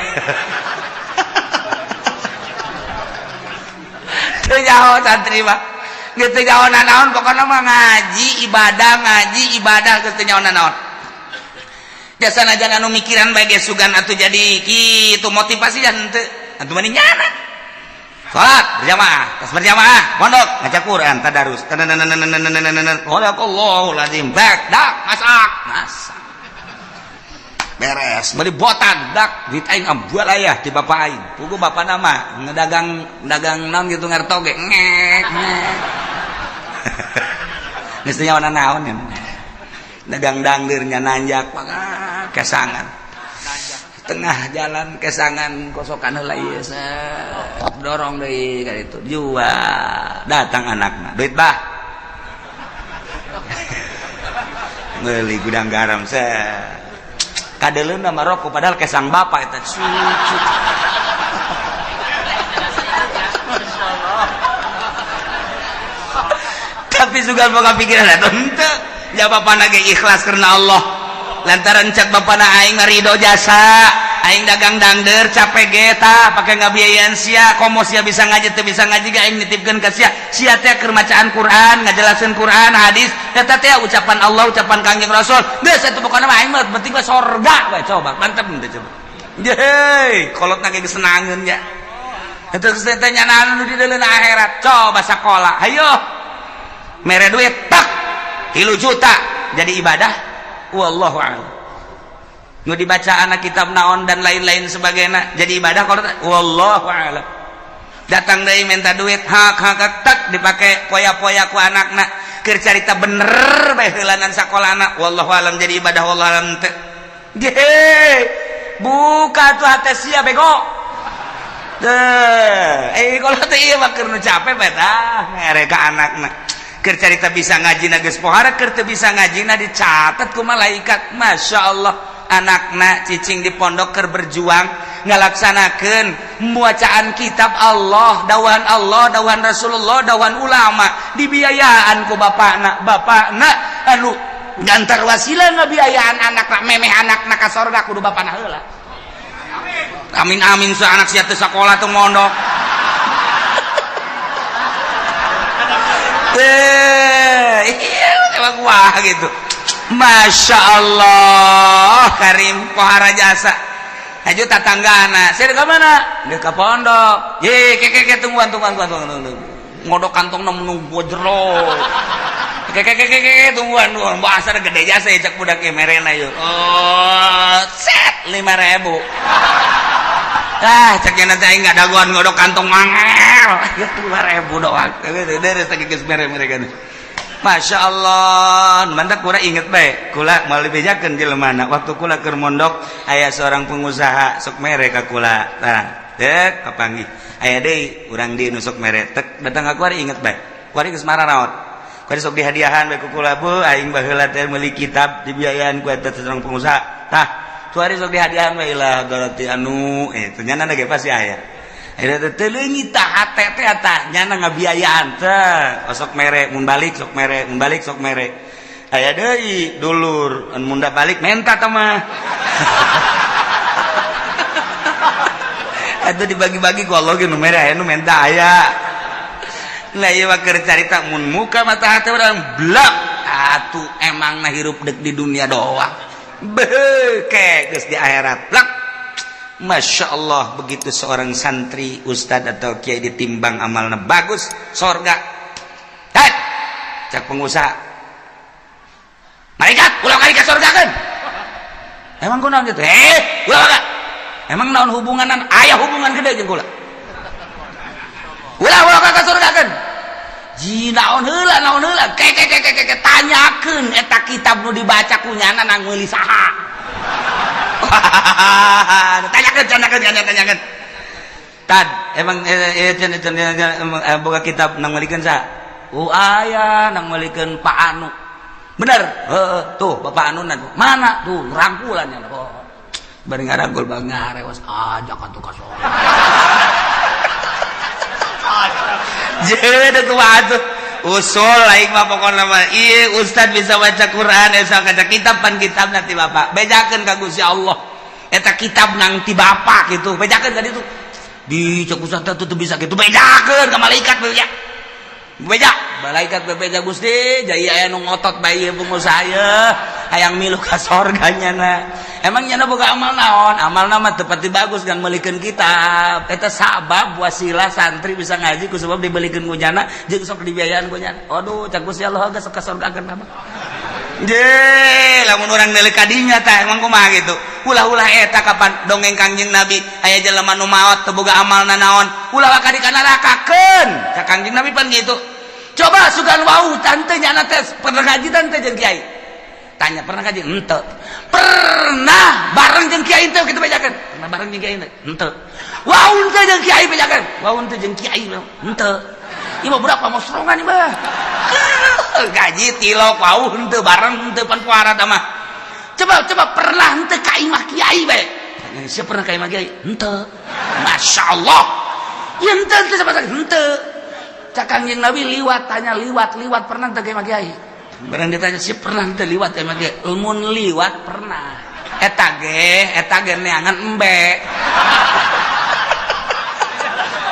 Teu nyaho santri mah. Geus teu nyaho nanaon pokona mah ngaji ibadah geus teu nyaho nanaon. Jasa najan anu mikiran bae ge sugan atuh jadi kitu motivasi dan henteu. Atuh mani nyana. Salat berjamaah, tas berjamaah, pondok ngaca Quran, tadarus. Sadaqallahul azim. Bak, dak, masak, masak. Beres, beli botan, dak, duit aing ambual aya ti bapak aing. Pugu bapak nama ngedagang dagang naon gitu ngarto ge. Ngek, ngek. Geus teu nyaho naon ya. Dagang dangdirnya nanjak kesangan. Tengah jalan kesangan kosokan heula ieu dorong deui ka ditu jual datang anakna duit bah meuli gudang garam set kadeleuna mah rokok padahal kesang bapak eta cucu. Tapi sugan boga pikiran eta henteu ya bapana ge ikhlas karena Allah lantaran cek bapana aing ridho jasa aing dagang dangder capek ge tah pake ngabiayaan sia komo sia bisa ngaji teu bisa ngaji ge aing nitipkeun ka sia sia teh keur macaan Quran ngajelaseun Quran hadis eta teh ucapan Allah ucapan Kangjeng Rasul geus atuh pokona mah aing mah penting mah sorga we coba mantep teh coba yeay kolotna ge geus senangeun nya eta geus teh nyanaan nu di deuleun akhirat coba sakola hayo mere duit tak 3 juta jadi ibadah wallahu a'lam. Nu dibaca anak kitab naon dan lain-lain sebagainya jadi ibadah kalau wallahu a'lam. Datang deui minta duit hak hak tak dipake poya-poya ku anakna keur carita bener bae heulanan sakolana wallahu a'lam jadi ibadah wallahu a'lam teu. Ge buka tuh hate sia bego. Teu kalau teh ieu mah keur nu capek bae tah mere ka anakna. Keur carita bisa ngaji na geus pohara keur teu bisa ngaji na dicatat ku malaikat. Masya Allah anakna cicing di pondok keur berjuang ngalaksanakeun bacaan kitab Allah, dawan Allah, dawan Rasulullah, dawan ulama dibiayaan ku bapakna. Bapakna anu gantar wasilah ngabiayaan anakna memeh anakna ka sorga kudu bapakna heula. Amin amin sa anak sia teu sakola teu mondok. Wah gitu. Masya Allah Karim pohara jasa haju tatanggana saya ke mana dia ke pondok ye ke ke tungguan tungguan tungguan tungguan ngodok kantong nunggu jero ke ke ke ke tungguan tungguan bahasa gede jasa ya cak budak merena yuk oh set 5.000 ah caknya nanti aing nggak dagoan ngodok kantong mangel 5.000 doang dari segi geus mere-mere kan. Masya Allah, mantap kula inget bae, kula mau dibejakeun jelema waktu kula keur mondok aya seorang pengusaha sok mere ka kula. Tah, dek kapanggih. Aya deui urang di nu sok mere, tek datang ka kula inget bae. Kuari geus mararaot. Kuari sok dihadiahan bae ku kula, bu aing baheula teh meuli kitab dibiayaan ku eta seorang pengusaha. Tah, kuari sok dihadiahan bae lah doroti anu eh nyana ge pasti aya. Akhirnya teh leungit tah hate teh tah nyana ngabiayaan teh. Sok mere mun balik sok mere, mun balik sok mere. Aya deui dulur anu mun balik menta tah mah. Itu dibagi-bagi ku Allah ge nu mere aya nu menta aya. Nah ieu mah keur carita mun muka mata hate urang blak atuh emangna hirup deuk di dunia doang. Beuh ke geus di akhirat blak. Masya Allah, begitu seorang santri, ustad atau kiai ditimbang amalna bagus, sorga. Hei, cak pengusaha. Malaikat, ulah kali ka sorga kan? Emang kunaon gitu? Eh, ulah ka. Emang naon hubunganan? Aya hubungan gede jeung kula. Ulah ulah ka sorga kan? Ji naon heula naon heula? Ke ke ke ke ke tanyakeun eta kitab nu dibaca ku nyana nang meuli saha. Tanyakeun tanyakeun tanyakeun. Tad, emang boga kitab nang meulikeun saha? Oh aya nang meulikeun Pak Anu. Bener? Heeh, tuh Bapak Anu mana? Tuh rangkulan nya. Oh. Bari ngarangkul bang ngarewas ajak atuh ka sorga. Jeung kumaha atuh? Usul aing mah pokona mah ieu ustad bisa baca Quran esa kaca kitab pan kitabna ti bapak. Bejakeun ka Gusti Allah. Eta kitab nang ti bapak gitu. Bejakeun ka ditu. Di cek ustad teh teu bisa kitu. Bejakeun ka malaikat beja. Beja, malaikat bebeja Gusti, jaya aya nu ngotot bae ieu pengusaha ye, hayang milu ka sorga nyana. Emang nyana boga amal naon? Amalna mah teu pati bagus kan meulikeun kitab. Eta sabab wasilah santri bisa ngaji ku sebab dibelikeun ku nyana jeung sok dibiayaan ku nyana. Aduh, cak Gusti Allah geus ka sorga kan mah. Je, lamun urang neuleuh ka dinya tah emang kumaha gitu. Ulah-ulah eta kapan dongeng Kangjeng Nabi aya jelema nu maot teu boga amalna naon, ulah waka di ka nerakakeun. Cak Kangjeng Nabi pan gitu. Coba sugan wau tante nyana teh pernah ngaji tante jeung kiai. Tanya pernah ngaji? Henteu. Pernah bareng jeung kiai teh kitu bejakeun. Pernah bareng jeung kiai teh? Henteu. Wau teh jeung kiai bejakeun. Wau teh jeung kiai henteu. Ieu mah budak pamosrongan ieu mah. Gaji tilok wau henteu bareng henteu pan puara tah mah. Coba coba pernah henteu ka imah kiai bae. Tanya siapa pernah ka imah kiai? Henteu. Masya Allah. Ya henteu henteu sama henteu. Cak Kangjeng Nabi liwat tanya liwat liwat pernah teu ka imah kiai? Barang ditanya siapa pernah henteu liwat ka imah kiai? Mun liwat pernah. Eta ge neangan embe.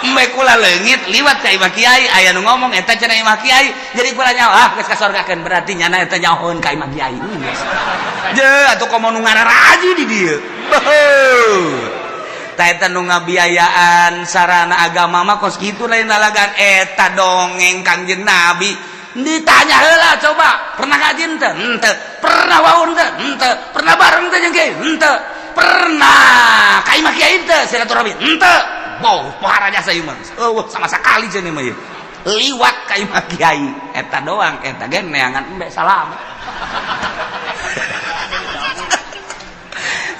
Embe kula leungit liwat ka imah kiai aya nu ngomong eta cenah imah kiai jadi kula nyaho ah geus kasorgakeun berarti nyana eta nyahoeun ka imah kiai. Je atuh komo nu ngararaji di dieu. Tah eta nu ngabiayaan sarana agama mah kos kitu lain lalagan eta dongeng Kangjeng Nabi. Ditanya heula coba, pernah ngaji henteu? Henteu. Pernah waun teu? Henteu. Pernah bareng teu jeung kiai? Henteu. Pernah ka imah kiai teu silaturahmi? Henteu. Boh, pohara jasa ieu mah. Eueuh sama sakali cenah mah ieu. Liwat ka imah kiai eta doang eta ge neangan embe salam.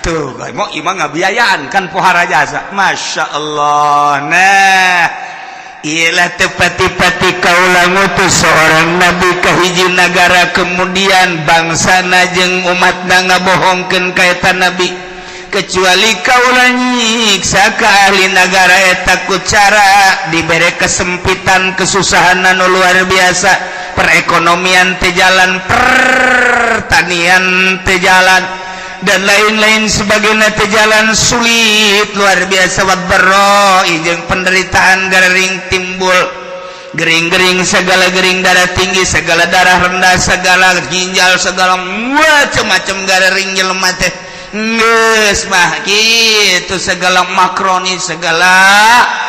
Tuh, mau imah ngabiayaan kan pohara jasa. Masya Allah. Nah, ialah tepati-pati kaula ngutus seorang nabi ka hiji nagara kemudian bangsana jeung umatna ngabohongkeun ka eta nabi. Kecuali kaula nyiksa ka ahli nagara eta ku cara dibere kesempitan kesusahan anu luar biasa, perekonomian teu jalan, pertanian teu jalan, dan lain-lain sebagainya teu jalan, sulit luar biasa, wadbarro jeung penderitaan gering timbul, gering-gering segala gering, darah tinggi segala, darah rendah segala, ginjal segala, macam-macam gering jelema teh geus mah kitu, segala makroni segala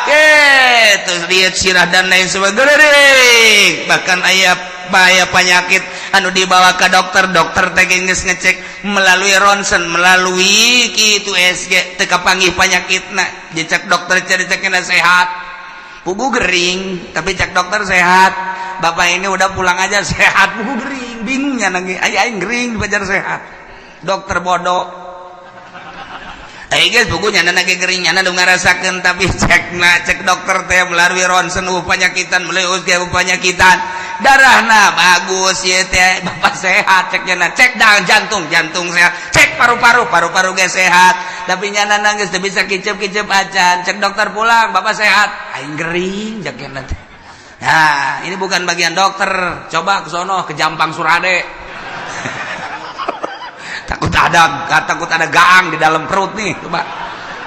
kitu, lihat sirah dan lain sebagainya. Bahkan aya bahaya penyakit anu dibawa ke dokter, dokter teh geus ngecek melalui ronsen, melalui kitu SG teu kapanggih penyakitna. Dicek dokter cari-cekna sehat, pugu gering, tapi cek dokter sehat, bapak ini udah pulang aja sehat, pugu gering, bingungnya nangis, aing gering dipajar sehat, dokter bodoh. Eh guys, bukunya nyana ge gering, nyana nu ngarasakeun, tapi cek na cek dokter teh melalui ronsen penyakitan, melalui USG penyakitan, darahna bagus ya teh, bapak sehat cek nyana. Cek dah jantung, jantung sehat. Cek paru-paru, paru-paru ge sehat, tapi nyana nangis teu bisa kicep-kicep acan. Cek dokter, pulang, bapak sehat, aing gering cek nyana teh. Nah, ini bukan bagian dokter. Coba ke sono, ke Jampang Surade, takut ada gaang di dalam perut nih, coba.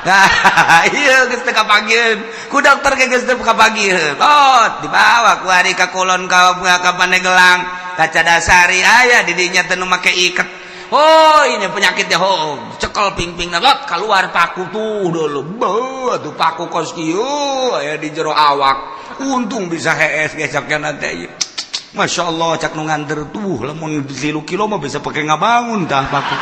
Nah, iya, geus teu kapagieun ku dokter ge, geus teu kapagieun. Oh, dibawa ku ari ka kulon, ka Pandeglang, ka Cadasari, aya di dinya teh nu make iket. Oh, ini penyakitnya. Oh, cekel pingping lot, keluar paku tuh dulu. Beuh, tuh paku kos kieu aya di jero awak. Untung bisa hees ge cak teh. Masya Allah, cak nu nganter tuh, lamun 3 kilo mah bisa pakai ngabangun tah paku.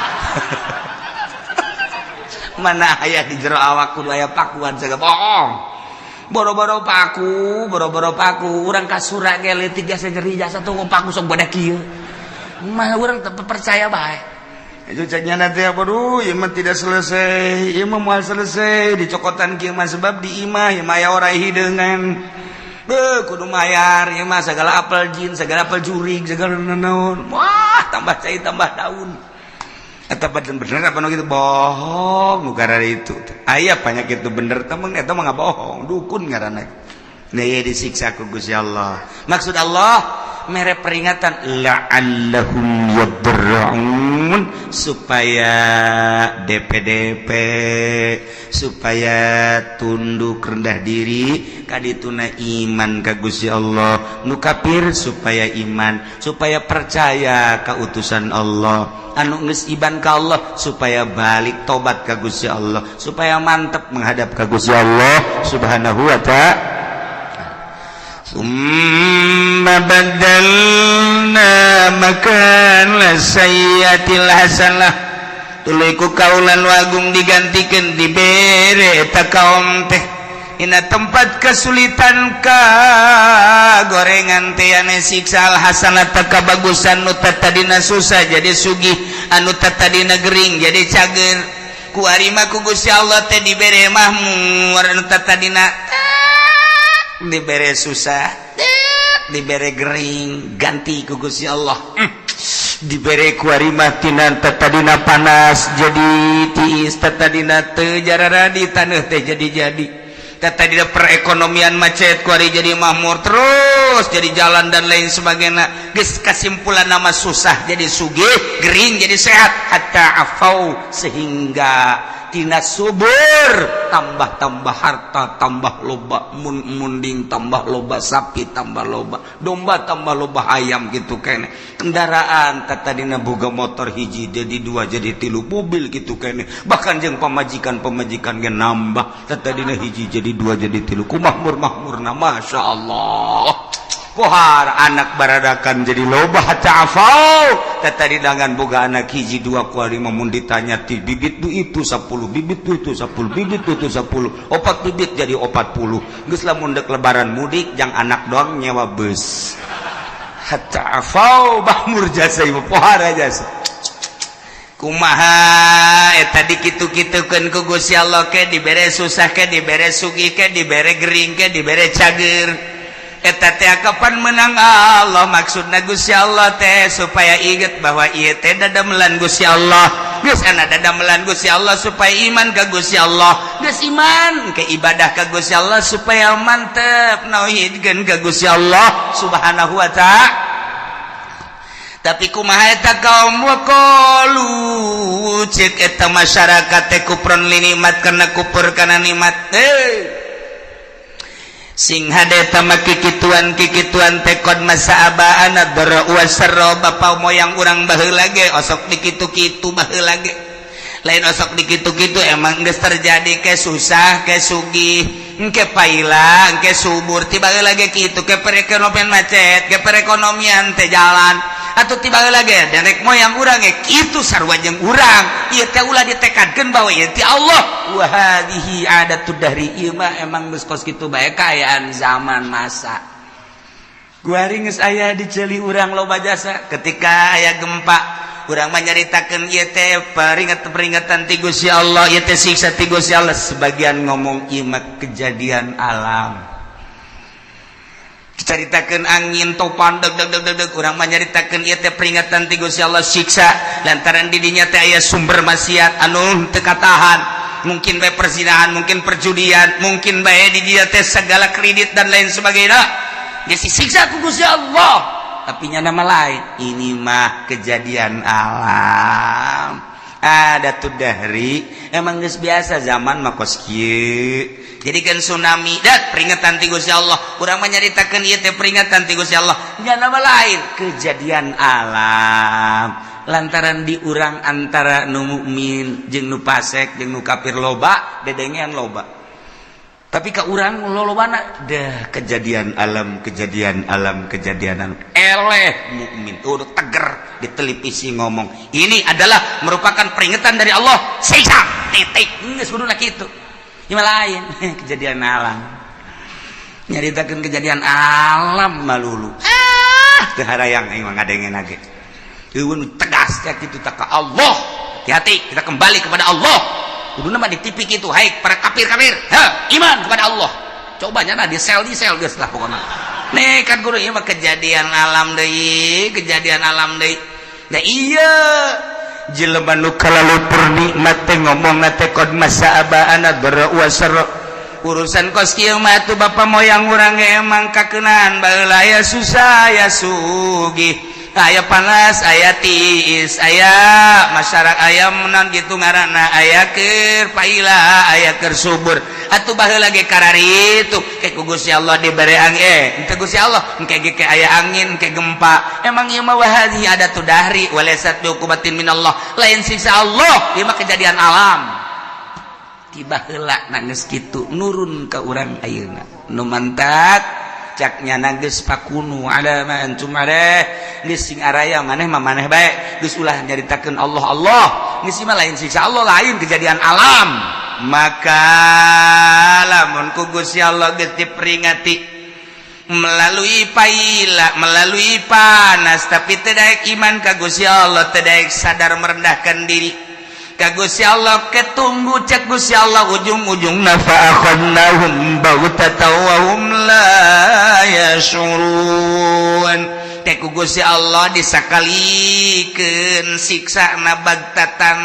Mana aya di jero awak kudu aya pakuan segala bohong. Boro-boro paku, boro-boro paku, urang kasura ge leutik jasa nyeri jasa tuh paku sok badak kieu. Mah urang teu percaya bae. Itu caknya nanti apa, duh, ieu mah tidak selesai, ieu mah moal selesai dicokotan kieu mah, sebab di imah ieu mah aya orai hideungan. Beuh, kudu mayar ieu mah, segala apel jin, segala apel jurig, segala naon. Wah, tambah cai tambah daun. Eta bener apa nu gitu bohong nu itu. Aya penyakit itu bener temen, eta mah bohong, dukun ngaranna. Nah, disiksa ku Gusti Allah. Maksud Allah mere peringatan la'allahum yadarra'un, supaya DPDP, supaya tunduk rendah diri kadituna iman ka Gusti Allah. Nu kafir supaya iman, supaya percaya ka utusan Allah. Anu geus iman ka Allah supaya balik tobat ka Gusti Allah, supaya mantep menghadap ka Gusti Allah Subhanahu wa Ta'ala. ثم بدلنا مكان السيئة الحسنة, tuluy ku kaula nu agung digantikan, dibere eta kaum teh ina tempat kesulitan ka gorengan teh ane siksa, al hasanata kabagusan. Nu tadina susah jadi sugih, anu tadina gering jadi cager. Ku arima ku Gusti Allah teh dibere mahmur. Anu tadina dibere susah, dibere gering, ganti ku Gusti Allah. Dibere ku arima tina tadina panas jadi tiis, tadina teu jarara di taneuh teh jadi jadi, tadina perekonomian macet, ku ari jadi makmur terus, jadi jalan dan lain sebagainya. Geus kasimpulan nama susah jadi sugih, gering jadi sehat, hatta afau, sehingga tina subur tambah-tambah, harta tambah loba, mun munding tambah loba, sapi tambah loba, domba tambah loba, ayam gitu kene, kendaraan tadina boga motor hiji jadi dua, jadi tilu, mobil gitu kene. Bahkan jeung pamajikan, pamajikan ge nambah, tadina hiji jadi dua, jadi tilu. Ku makmur makmurna, Masya Allah. Pohar anak baradakan jadi loba, hatta afau. Tadi dengan boga anak hiji dua, kuari mun ditanya ti bibit du itu 10 bibit, du itu 10 bibit, du itu 10, opat bibit jadi 40. Geus lamun dek lebaran mudik jang anak doang nyewa bus. Hatta afau, makmur jasa ieu, pohara jasa. Kumaha eta dikitu-kitukeun ku Gusti Allah, ke dibere susah, ke dibere sugih, ke dibere gering, ke dibere cager, eta teh kapan menang Allah. Maksudna Gusti Allah teh supaya inget bahwa ieu teh dadamelan Gusti Allah. Geus ana dadamelan Gusti Allah supaya iman ka Gusti Allah. Geus iman ke ibadah ka Gusti Allah, supaya mantep nauhidkeun ka Gusti Allah Subhanahu wa Ta'ala. Tapi kumaha eta kaum? Waqalu, cek eta masyarakat teh, kufron li nikmat, karena kufur kana nikmat. Eh, sing hade tama kikituan kikituan teh qad massa abaana dharra wasarra, bapa moyang urang baheula ge osok dikitu-kitu baheula ge. Lain osok dikitu-kitu, emang geus terjadi, ke susah ke sugih, engke paila engke subur, tiba lagi kitu, ke perekonomian macet, ke perekonomian teh jalan, atau tiba lagi nenek moyang urang ge kitu, sarua jeung urang. Ieu teh ulah ditekadkeun bahwa ieu ti Allah. Wa hadhihi adatud dahri, ieu mah emang geus kos kitu bae kaayaan zaman masa. Kuari geus aya di ceuli urang loba jasa. Ketika aya gempa, urang menyaritakeun ieu teh peringatan-peringatan ti Gusti Allah, ieu teh siksa ti Gusti Allah. Sebagian ngomong, "Ieu mah kejadian alam." Dicaritakeun angin topan deg deg deg deg deg, urang menyaritakeun ieu teh peringatan ti Gusti Allah, siksa lantaran di dinya teh aya sumber maksiat anu teu katahan, mungkin bae perzinahan, mungkin perjudian, mungkin bae di dinya teh segala kredit dan lain sebagainya. Geus disiksa ku Gusti Allah, tapi nya nama lain, ini mah kejadian alam. Ada tuh dari emang geus biasa, zaman mah kos kieu. Jadi kan tsunami dat peringatan ti Gusti Allah, urang menyaritakeun ieu teh peringatan ti Gusti Allah, nya nama lain kejadian alam lantaran di urang antara nu mukmin jeung nu fasik jeung nu kafir loba dedengean loba. Tapi ke urang lolobana dah kejadian alam, kejadian alam, kejadian alam. Eleh mukmin udah teger di televisi ngomong ini adalah merupakan peringatan dari Allah, siksa, titik. Geus kuduna kitu. Ieu lain kejadian alam, nyaritakeun kejadian alam malulu. Ah, teu harayang aing mah ngadengen ge. Eueun tegas kayak kitu tak ka Allah. Hati-hati, kita kembali kepada Allah. Kuduna mah di TV kitu, hai para kafir-kafir, ha, iman kepada Allah. Coba nyana di sel geus lah pokokna. Nih kan guru, ieu mah kejadian alam deui, kejadian alam deui. Nah, iya jelema nu kalalupur nikmat teh ngomongna teh qad massa abaana dharra wa sarra. Urusan kos kieu mah atuh bapa moyang urang ge emang kakeunaan baheula, aya susah aya sugih, aya panas aya tiis, aya masyarakat aya menan gitu ngaranna, aya keur paila aya keur subur. Atuh baheula ge kararitu ke ku Gusti Allah dibere angin, henteu Gusti Allah engke ge ke aya angin ke gempa. Emang ieu mah wahadhi adatu dahri walaysat biuqubatin minallah, lain siksa Allah, ieu mah kejadian alam. Tiba heula nangis kitu nurun ka urang ayeuna nu mantak caknya geus fakunu ala ma antum alaih, geus sing araya maneh mah maneh bae, geus ulah nyaritakeun Allah Allah, geus mah lain siksa Allah, lain kejadian alam. Maka lamun ku Gusti Allah geus diperingati melalui paila, melalui panas, tapi teu daek iman ka Gusti Allah, teu daek sadar merendahkan diri ka Gusti Allah, ketunggu cek Gusti Allah ujung-ujungna fa akhadnahum baghtatan wa hum la yash'urun. Teh ku Gusti Allah disakalikeun siksa na bagtatan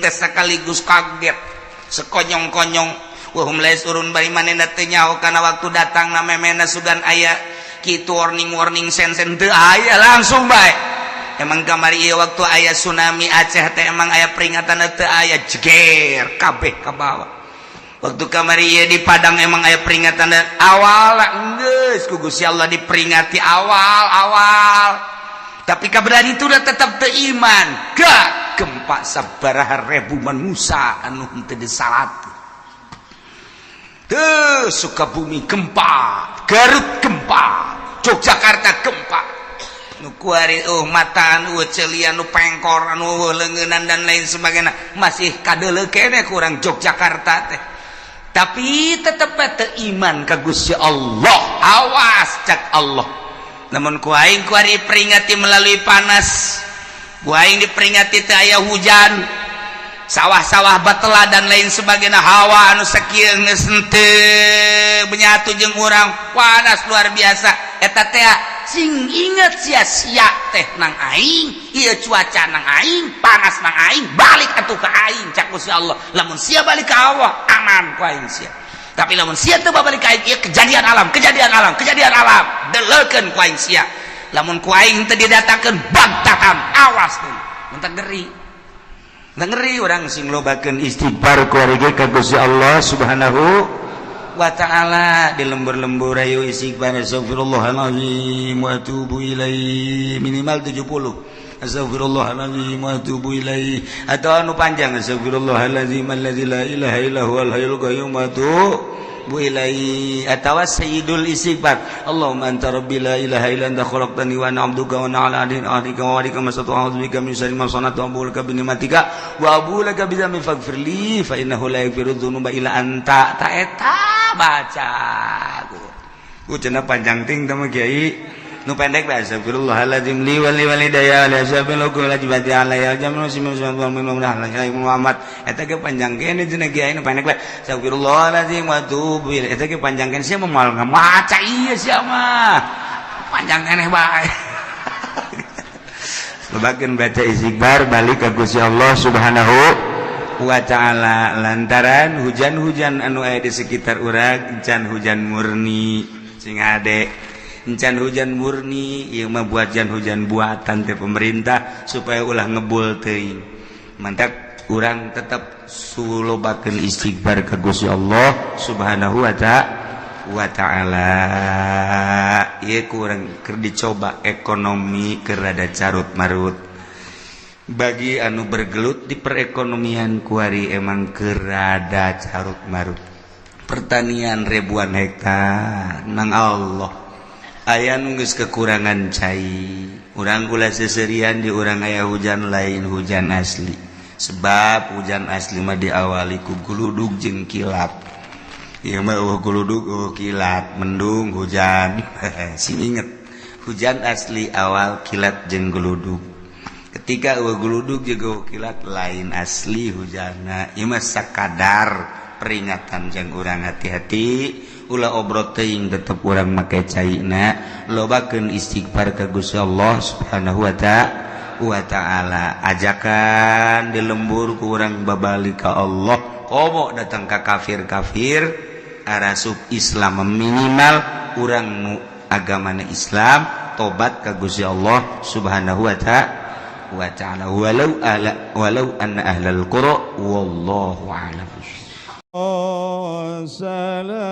teh sekaligus kaget sekonyong-konyong, wa hum la yash'urun, bari manehna teu nyaho kana waktu datang na memena sugan aya kitu warning-warning sen-sen teu aya, langsung bae. Emang kamari ieu waktu aya tsunami Aceh teh emang aya peringatan? Teu aya, jeger kabeh ka bawah. Waktu kamari ieu di Padang emang aya peringatan awal? Geus ku Gusti Allah diperingati awal-awal, tapi kaberan itu udah tetap teu iman. Gak gempa sabaraha ribu manusia anu henteu disalat. Tuh, Sukabumi gempa, Garut gempa, Yogyakarta gempa. Nu kuari mataan, celian, nu pengkor anu leungeunnan dan lain sebagainya masih kadeuleu kene kurang Yogyakarta teh, tapi tetep teu iman ka Gusti Allah. Awas cak Allah, namun ku aing kuari peringati melalui panas, ku aing diperingati teu aya hujan, sawah-sawah batela dan lain sebagainya, hawa anu sakieu geus henteu menyatu jeung urang, panas luar biasa. Eta teh sing inget sia-sia teh nang aing, ieu cuaca nang aing, panas nang aing, balik atuh ka aing cak Gusti Allah. Lamun sia balik ka Allah, aman ku aing sia. Tapi lamun sia teu balik ka aing, ieu kejadian alam, kejadian alam, kejadian alam, deleukeun ku aing sia. Lamun ku aing teu didatangkeun bagtatan, awas tuh. Mentak ngeri, ngeri orang sing lobakeun istighfar kuari ka Gusti Allah Subhanahu wa ta'ala. Di lembur-lembur ayo istighfar, astagfirullahalazim wa atubu ilaih, minimal 70 astagfirullahalazim wa atubu ilaih, atau anu panjang, astagfirullahalazim allazi la ilaha illa huwal hayyul qayyum wa atubu ilaih, atawa sayyidul istighfar, Allahumma anta rabbi la ilaha illa anta khalaqtani wa ana 'abduka wa ana 'ala ahdika wa wa'dika mastata'tu, a'udzu bika min syarri ma sana'tu, abu'u laka bi ni'matika wa abu'u laka bi dzambi, faghfir li fa innahu la yaghfiru dzunuba illa anta. Ta eta baca. Ku cenah panjang ting teh mah, Kiai. Nu pendek bae, astagfirullahaladzim li wali walidayya li ashabil hukum wajibati alayya jamu Muhammad. Eta ge panjang kene cenah, Kiai. Nu pendek bae, astagfirullahaladzim wa atubu ilaih. Eta ge panjang kene, sia moal ngamaca ieu, sia mah panjang keneh bae. Lobakeun baca istighfar, balik ka Gusti Allah Subhanahu wa Ta'ala, lantaran hujan-hujan anu aya di sekitar urang encan hujan murni. Sing ade, encan hujan murni. Ieu mah buat hujan buatan teh pemerintah supaya ulah ngebul teuing. Mantap, urang tetap sulobakeun istighfar ka Gusti Allah Subhanahu wa Ta'ala. Ieu kurang keur dicoba, ekonomi keur rada carut marut. Bagi anu bergelut di perekonomian kuari, emang keur rada carut marut. Pertanian ribuan hektar nang Allah aya nu geus kekurangan cai. Urang ulah seserian, di urang aya hujan, lain hujan asli, sebab hujan asli mah diawali ku guludug jeung kilat. Ieu mah euweuh guludug, euweuh kilat, mendung hujan. Sing inget, hujan asli awal kilat jeung guludug. Ketika euweuh guludug jeung euweuh kilat, lain asli hujanna. Ieu mah sakadar peringatan jang urang hati-hati, ulah obrot teuing, tetep urang make caina, lobakeun istighfar ka Gusti Allah Subhanahu wa Ta'ala. Ajakan di lembur ku urang babalik ka Allah, komo datang ka kafir-kafir arasup Islam. Minimal urang nu agamana Islam tobat ka Gusti Allah Subhanahu wa Ta'ala, walau ala walau anna ahlal qura. Wallahu a'lam. Salamullah.